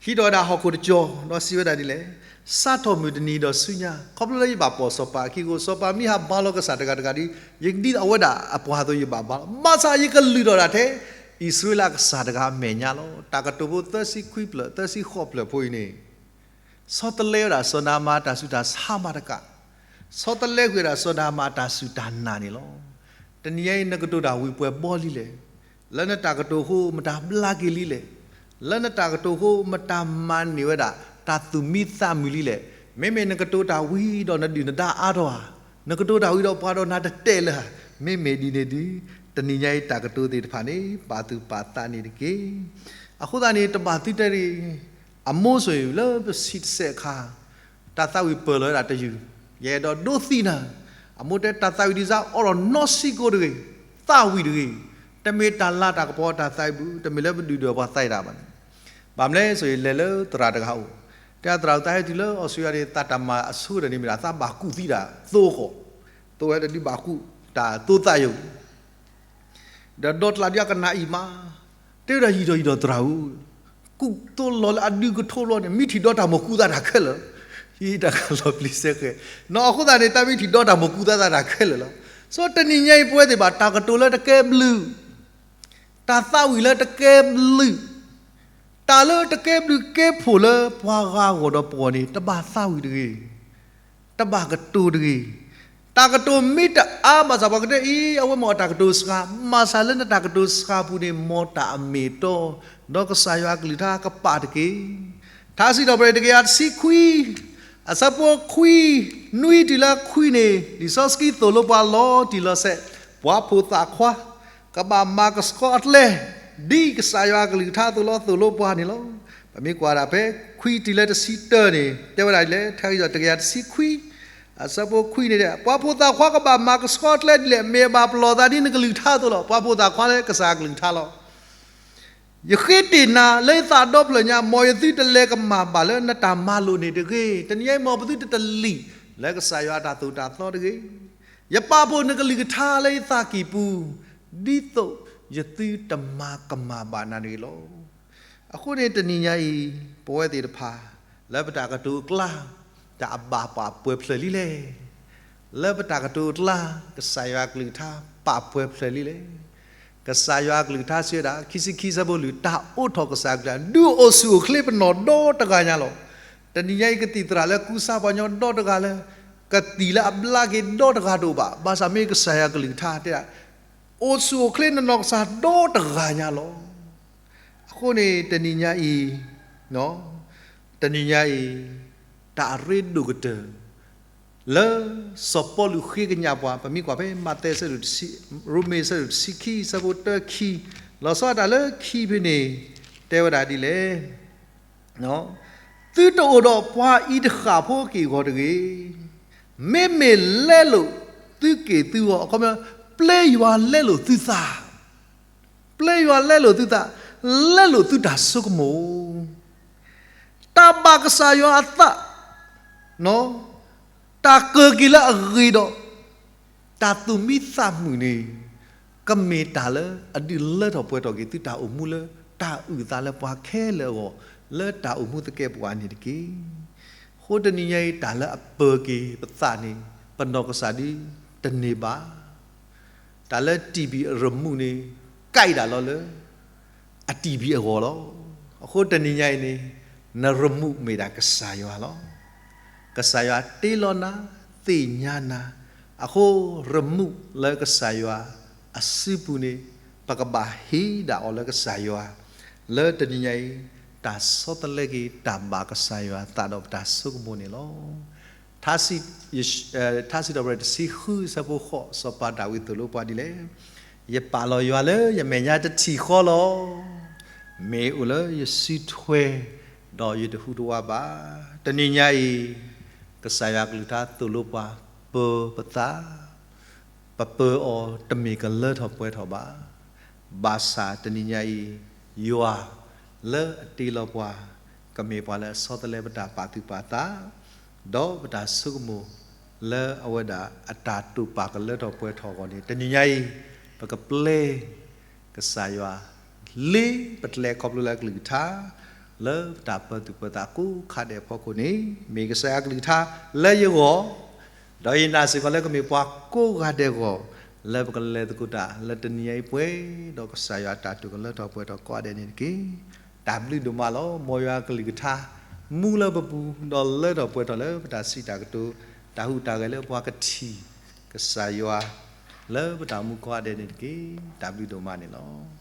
ထီၣ်ဝဲဒၣ်ဟီၣ်ခိၣ်တကၠီၤ ဒီးစံးဝဲဒၣ်ဒ်လဲၣ်, စးထီၣ်မုၢ်တနံၤဒီးဆူညါ, ခီဖျိလၢယဘၣ်ပိာ်စီၤပၤအခံအဃိ, စီၤပၤမ့ၢ်ဟးဘါလီၤကစၢ်တဂၤတဂၤဒီး, ယကဒ်သိးအဝဲဒၣ်အပှၤအသိးယဘၣ်ဘါလီၤ. ဘၣ်ဆၣ်ယကလုၢ်ထီၣ်ဒၣ်ထဲ အံၣ်စရ့လးကစၢ်တဂၤအမဲာ်ညါလီၤ. တၢ်ကတိၤဖိသၢဆံခွံဖျၢၣ် သၢဆံဃိးဖျၢၣ်ဖိအံၤန့ၣ် ဆီတလဲဝဲဒၣ်စီၤနၤမၤတၢ်ဆူးတၢ်ဆါမးတကး, ဆီတလဲဃုာ်ဝဲဒၣ်စီၤနၤမၤတၢ်ဆူးတၢ်နာ်န့ၣ်လီၤ. တနံၤညါအံၤ နကတိၤတၢ်ဝံၤပှဲၤဘီလံလဲၣ်, လၢနတၢ်ကတိၤအဃိ မတၤဘျါက့ၤလံလဲၣ်, လၢနတၢ်ကတိၤအဃိ မတၤမၤန့ၢ်ဝဲဒၣ် တၢ်သူၣ်မံသးမုာ်လံလဲၣ်. မ့မ့ၢ်နကတိၤတၢ်ဝံၤဒီးနဒုၣ်နဒါအါထီၣ်ဧါ, နကတိၤတၢ်ဝံၤဒီးပှၤဒီးနၤတတဲာ်လၢၤဧါ, မ့မ့ၢ်ဒ်န့ၣ်ဒီး တနံၤညါအံၤတၢ်ကတိၤသ့ၣ်တဖၣ်န့ၣ် ပာ်သူၣ်ပာ်သးန့ၣ်တက့ၢ်. အဃိသတးန့ၣ် တဘၣ်သုတဲတဂ့ၤ, အမိၢ်ဆိၣ်ဂ့ၤလၢပဆံးတစဲးအခါ တၢ်သးဝံၣ်ပၢၢ်လီၤဝဲဒၣ်တယုၢ်, ယအဲၣ်ဒိးဒိးသံနၤ, အမိၢ်တဲတၢ်သးဝံၣ်ဒ်စါ အိးထီၣ်နီတဆံးကိးတဂ့ၤ, သးဝံၣ်တဂ့ၤ, တမ့ၢ်တၢ်လၤတၢ်ကပီၤတၢ်သးဝံၣ်ပူၤ, တမ့ၢ်လၢပဒုၣ်ဒွဲၣ်ပှၤသးဝံၣ်တၢ်ဘၣ်န့ၣ်, ဘၣ်မနုၤလဲၣ်ဆိၣ်ဂ့ၤလဲၤလၢသရၣ်တဂၤအိၣ်, တဲသရၣ် သးဟဲတုၤလၢအီစထြ့လယါန့ၣ် သးတၢ်မၤအဆိဒီးန့ၣ်မ့ၢ်ဒၣ် သးဘၣ်ကူၣ်သံတၢ်သိဃီၤ, သိဝဲတဒုဘၣ်ကူၣ်တၢ်သိသးယိာ် ဒီးဒီတကျးဒုးအကနၣ်အံၤမး, တဲဝဲဒၣ်ယံာ်ဒီးယံာ်ဒီးသရၣ်ဧၢ, ကူၣ်သိလီၤလၢအဒုကထိဘျီန့ၣ် မ့ၢ်ထံၣ်ဒီးတၢ်မိၢ်ကူၣ်သးတၢ်ခဲလၢာ်, ယတၢ်ကလီၤပျံၤစဲဃဲ, နီၢ်အဃိသတးန့ၣ် တၢ်မ့ၢ်ထံၣ်ဒီးတၢ်မိၢ်ကူၣ်သးတၢ်ခဲလၢာ်လီၤ. ဆိတနံၤညါအံၤပဝဲသ့ၣ်တဖၣ် တၢ်ကတိၤလၢတကဲဘျုး, တၢ်သးဝံၣ်လၢတကဲဘျုး တၢ်လၢတကဲဘျုးကဲဖှိၣ်လၢပှၤဂၤအဂီၢ်ဒီးပဂီၢ်န့ၣ် တဘၣ်သးဝံၣ်တဂ့ၤ, တဘၣ်ကတိၤတဂ့ၤ. တၢ်ကတိၤမ့ၢ်တအါဘၣ်ဆၣ် ပှၤကတဲအံၤ အဝဲမ့ၢ်အတၢ်ကတိၤစှၤ, မၤစၢၤလၢနတၢ်ကတိၤစှၤပူၤန့ၣ် မ်တၢ်အမ့ၢ်အတီ, ဒီးကစၢ်ယွၤအကလုၢ်ကထါကပာ်တက့ၢ်. ထါစံးထီၣ်ပတြၢၤတကယၤတဆံခွံ အဆၢဖိခွံ, နွံတုၤလၢခွံန့ၣ် လံာ်စီဆှံသိၣ်လိပှၤလီၤတံၢ်လီၤဆဲး, ပှၤဖိသၣ်ခွါ ကဘၣ်မၤကဆှီအကျဲ ဒ်ကစၢ်ယွၤအကလုၢ်ကထါအသိးလီၤ သိၣ်လိပှၤန့ၣ်လီၤ. ပမ့ၢ်ကွၢ်ဒၣ်ဖဲခွံတုၤလၢတဆံတၢန့ၣ် တဲဝဲဒၣ်ဒ်လဲၣ်, ထါစံးထီၣ်တကယၤတဆံခွံ အဆၢဖိခွံန့ၣ်, ပှၤဖိသၣ်ခွါကဘၣ်မၤကဆှီအကျဲဒ်လဲၣ်, မ့ၢ်အဘၣ်ပလီၢ်သးဒ်နကလုၢ်ကထါအသိးလီၤ. ပှၤဖိသၣ်ခွါလၢကစၢ်အကလုၢ်ကထါလီၤ. ယဃ့တ့ၢ်နၤလၢယသးဒီဖျၢၣ်ညါ, မ်ယသုတလဲၤကမၣ်ဘၣ်လၢနတၢ်မၤလိာ်န့ၣ်တဂ့ၤ. တနံၤညါအံၤ မ်ပသုတတလံာ်လၢကစၢ်ယွၤအတၢ်သိၣ်တၢ်သီတဂ့ၤ. ယပာ်ဖှိၣ်နကလုၢ်ကထါလၢယသးကံၢ်ပူၤ, ဒ်သိးယသုတမၤကမၣ်ဘၣ်နၤတဂ့ၤလီၤ. အဃိန့ၣ်တနံၤညါအံၤ ပဝဲသ့ၣ်တဖၣ် လၢပတၢ်ကတိၤအကျါ တၢ်အဘၣ်ပာ်ပှဲၤဖျၢၣ်လံလဲၣ်. လၢပတၢ်ကတိၤအကျါ ကစၢ်ယွၤအကလုၢ်ကထါပာ်ပှဲၤဖျၢၣ်လံလဲၣ်. ကစၢ်ယွၤအကလုၢ်ကထါစံးဝဲဒၣ် ခံဆံခံဆၢဖိလွံၢ်, တၢ်အိးထီၣ်ကစၢ်အကလုၢ်ကထါ ဒုးအိၣ်ဆူၣ်အိၣ်ချ့ပနီၢ်ဒီတဂၤညါလီၤ. တနံၤညါအံၤ ကသံၣ်သရၣ်လၢကူစါပှၤကညီဒီတဂၤလၢ ကသံၣ်လၢအဘျါက့ၤဒီတဂၤတအိၣ်ဘၣ်. ဘၣ်ဆၣ်မ့ၢ်ကစၢ်ယွၤအကလုၢ်ကထါတဲဒၣ် အိၣ်ဆူၣ်အိၣ်ချ့နနီၢ်ကစၢ်ဒီတဂၤညါလီၤ. အဃိန့ၣ် တနံၤညါအံၤ, တနံၤညါအံၤ တၢ်အရ့ဒိၣ်ကတၢၢ် လၢစီၤပီလူးဃ့ကညးပှၤ, ပမ့ၢ်ကွၢ်ဖဲမးသဲအဆၢဒိၣ်တဆံ, ရိမ့ၤအဆၢဒိၣ်တဆံခံ အဆၢဖိတၢခံ, လီၤဆီဒၣ်တၢ်လၢခံဖဲန့ၣ် တဲဝဲဒၣ်ဒ်လဲၣ်. သုတအိၣ်ဒီးပှၤအံၤတဃၣ်ဖိက့ၢ်ဂီၤတဂ့ၤ. မ့မ့ၢ်လဲလိာ်သုက့ၢ်သုဂီၤ, အခီပညီ ပျဲယွၤလဲလိာ်သုသး, ပျဲယွၤလဲလိာ်သုသး, လဲလိာ်သုတၢ်ဆိကမိၣ်, တၢ်ဘၣ်ကစၢ်ယွၤအသး, တၢ်ကၢၢ်က့ၤလၢအဂ့ၤဒီး တၢ်သူၣ်မံသးမုာ်န့ၣ် ကမ့ၢ်တၢ်လၢအဒုးလၢထီၣ်ပှဲၤထီၣ်က့ၤသုတၢ်အိၣ်မူလၢ တၢ်အုၣ်အသးလၢပှၤခဲလၢာ်အဂီၢ် လၢတၢ်အိၣ်မူသကဲးပဝးန့ၣ်တက့ၢ်. အဃိတနံၤညါအံၤ တၢ်လၢအပၢၤက့ၤပသးန့ၣ် ပနီၢ်ကစၢ်ဒုးတန့ၢ်ဘၣ်. တၢ်လၢတံၢ်ဘံၣ်အရမူးန့ၣ် ကဲဒၣ်လီၤလၢ အတံၢ်ဘံၣ်အဂီၢ်လီၤ. အဃိတနံၤညါအံၤန့ၣ် နရမူးမ့ၢ်ဒၣ်ကစၢ်ယွၤလီၤ. ကစၢ်ယွၤတ့လီၤနၤ, သ့ၣ်ညါနၤ, အဃိရမူးလၢကစၢ်ယွၤအစုပူၤန့ၣ် ပကဘၣ်ဟ့ၣ်ဒၣ်အီၤလၢကစၢ်ယွၤ လၢတနံၤညါအံၤ တၢ်ဆီတလဲက့ၤတၢ်ဘၣ်ကစၢ်ယွၤအသးဒီးပတၢ်ဆိကမိၣ်န့ၣ်လီၤ. ထါစံးထီၣ်ပတြၢၤတဆံဃုအဆၢဖိဃိး စီၤပၤဒၤဝံးသိၣ်လိပှၤဒ်လဲၣ်. ယပာ်လီၤယွၤလၢယမဲာ်ညါတထံၣ်ဃီလီၤ. မ့ၢ်အိၣ်လၢယစုထွဲ, ဒီးယတဟူးတဝးဘၣ်. တနံၤညါအံၤ, ကစၢ်ယွၤကလုၢ်ကထါသိၣ်လိပှၤ, ပၢၤပသး, ပပၢၤအီၤတမ့ၢ်ကလၢထီၣ်ပှဲၤထီၣ်ဘၣ်. ဘၣ်ဆၣ်တနံၤညါအံၤ, ယွၤလၢအတ့လီၤပှၤ, ကမ့ၢ်ပှၤလၢအဆီတလဲပတၢ်ပာ်သူၣ်ပာ်သး, ဒီးပတၢ်ဆိကမိၣ်လၢအဝဲဒၣ်အတၢ်တိာ်ပာ်ကလၢထီၣ်ပှဲၤထီၣ်အဂီၢ်န့ၣ်, တနံၤညါအံၤ, ပကပျဲ ကစၢ်ယွၤ, လ့ပတလဲခီဖျိလၢအကလုၢ်ကထါ, လၢပတၢ်ပၢၤသူၣ်ပၢၤသးကိးခါဒဲးအဖီခိၣ်န့ၣ်, မ့ၢ်ကစၢ်ယွၤကလုၢ်ကထါလၢယဂီၢ်, ဒီးယနာ်စ့ၢ်ကီးလၢကမ့ၢ်ပှၤကိးဂၤဒဲးအဂီၢ်, လၢပကလဲၤသကိးတၢ်လၢတနံၤညါအံၤပှဲၤ, ဒီးကစၢ်ယွၤအတၢ်တိာ်ကလၢထီၣ်ပှဲၤထီၣ်ကိးဂၤဒဲးန့ၣ်တက့ၢ်. တၢ်ဘျုးဒိၣ်မးလီၤ. မ်ယွၤကလုၢ်ကထါ, မူလၢပပူၤ, ဒီးလၢထီၣ်ပှဲၤထီၣ်လၢပတၢ်စံးတၢ်ကတိၤ, တၢ်ဟူးတၢ်ဂဲၤလၢပှၤကထံၣ်, ကစၢ်ယွၤ, လၢပတၢ်အိၣ်မူကိးဂၤဒဲးန့ၣ်တက့ၢ်. တၢ်ဘျုးဒိၣ်မးန့ၣ်လီၤ.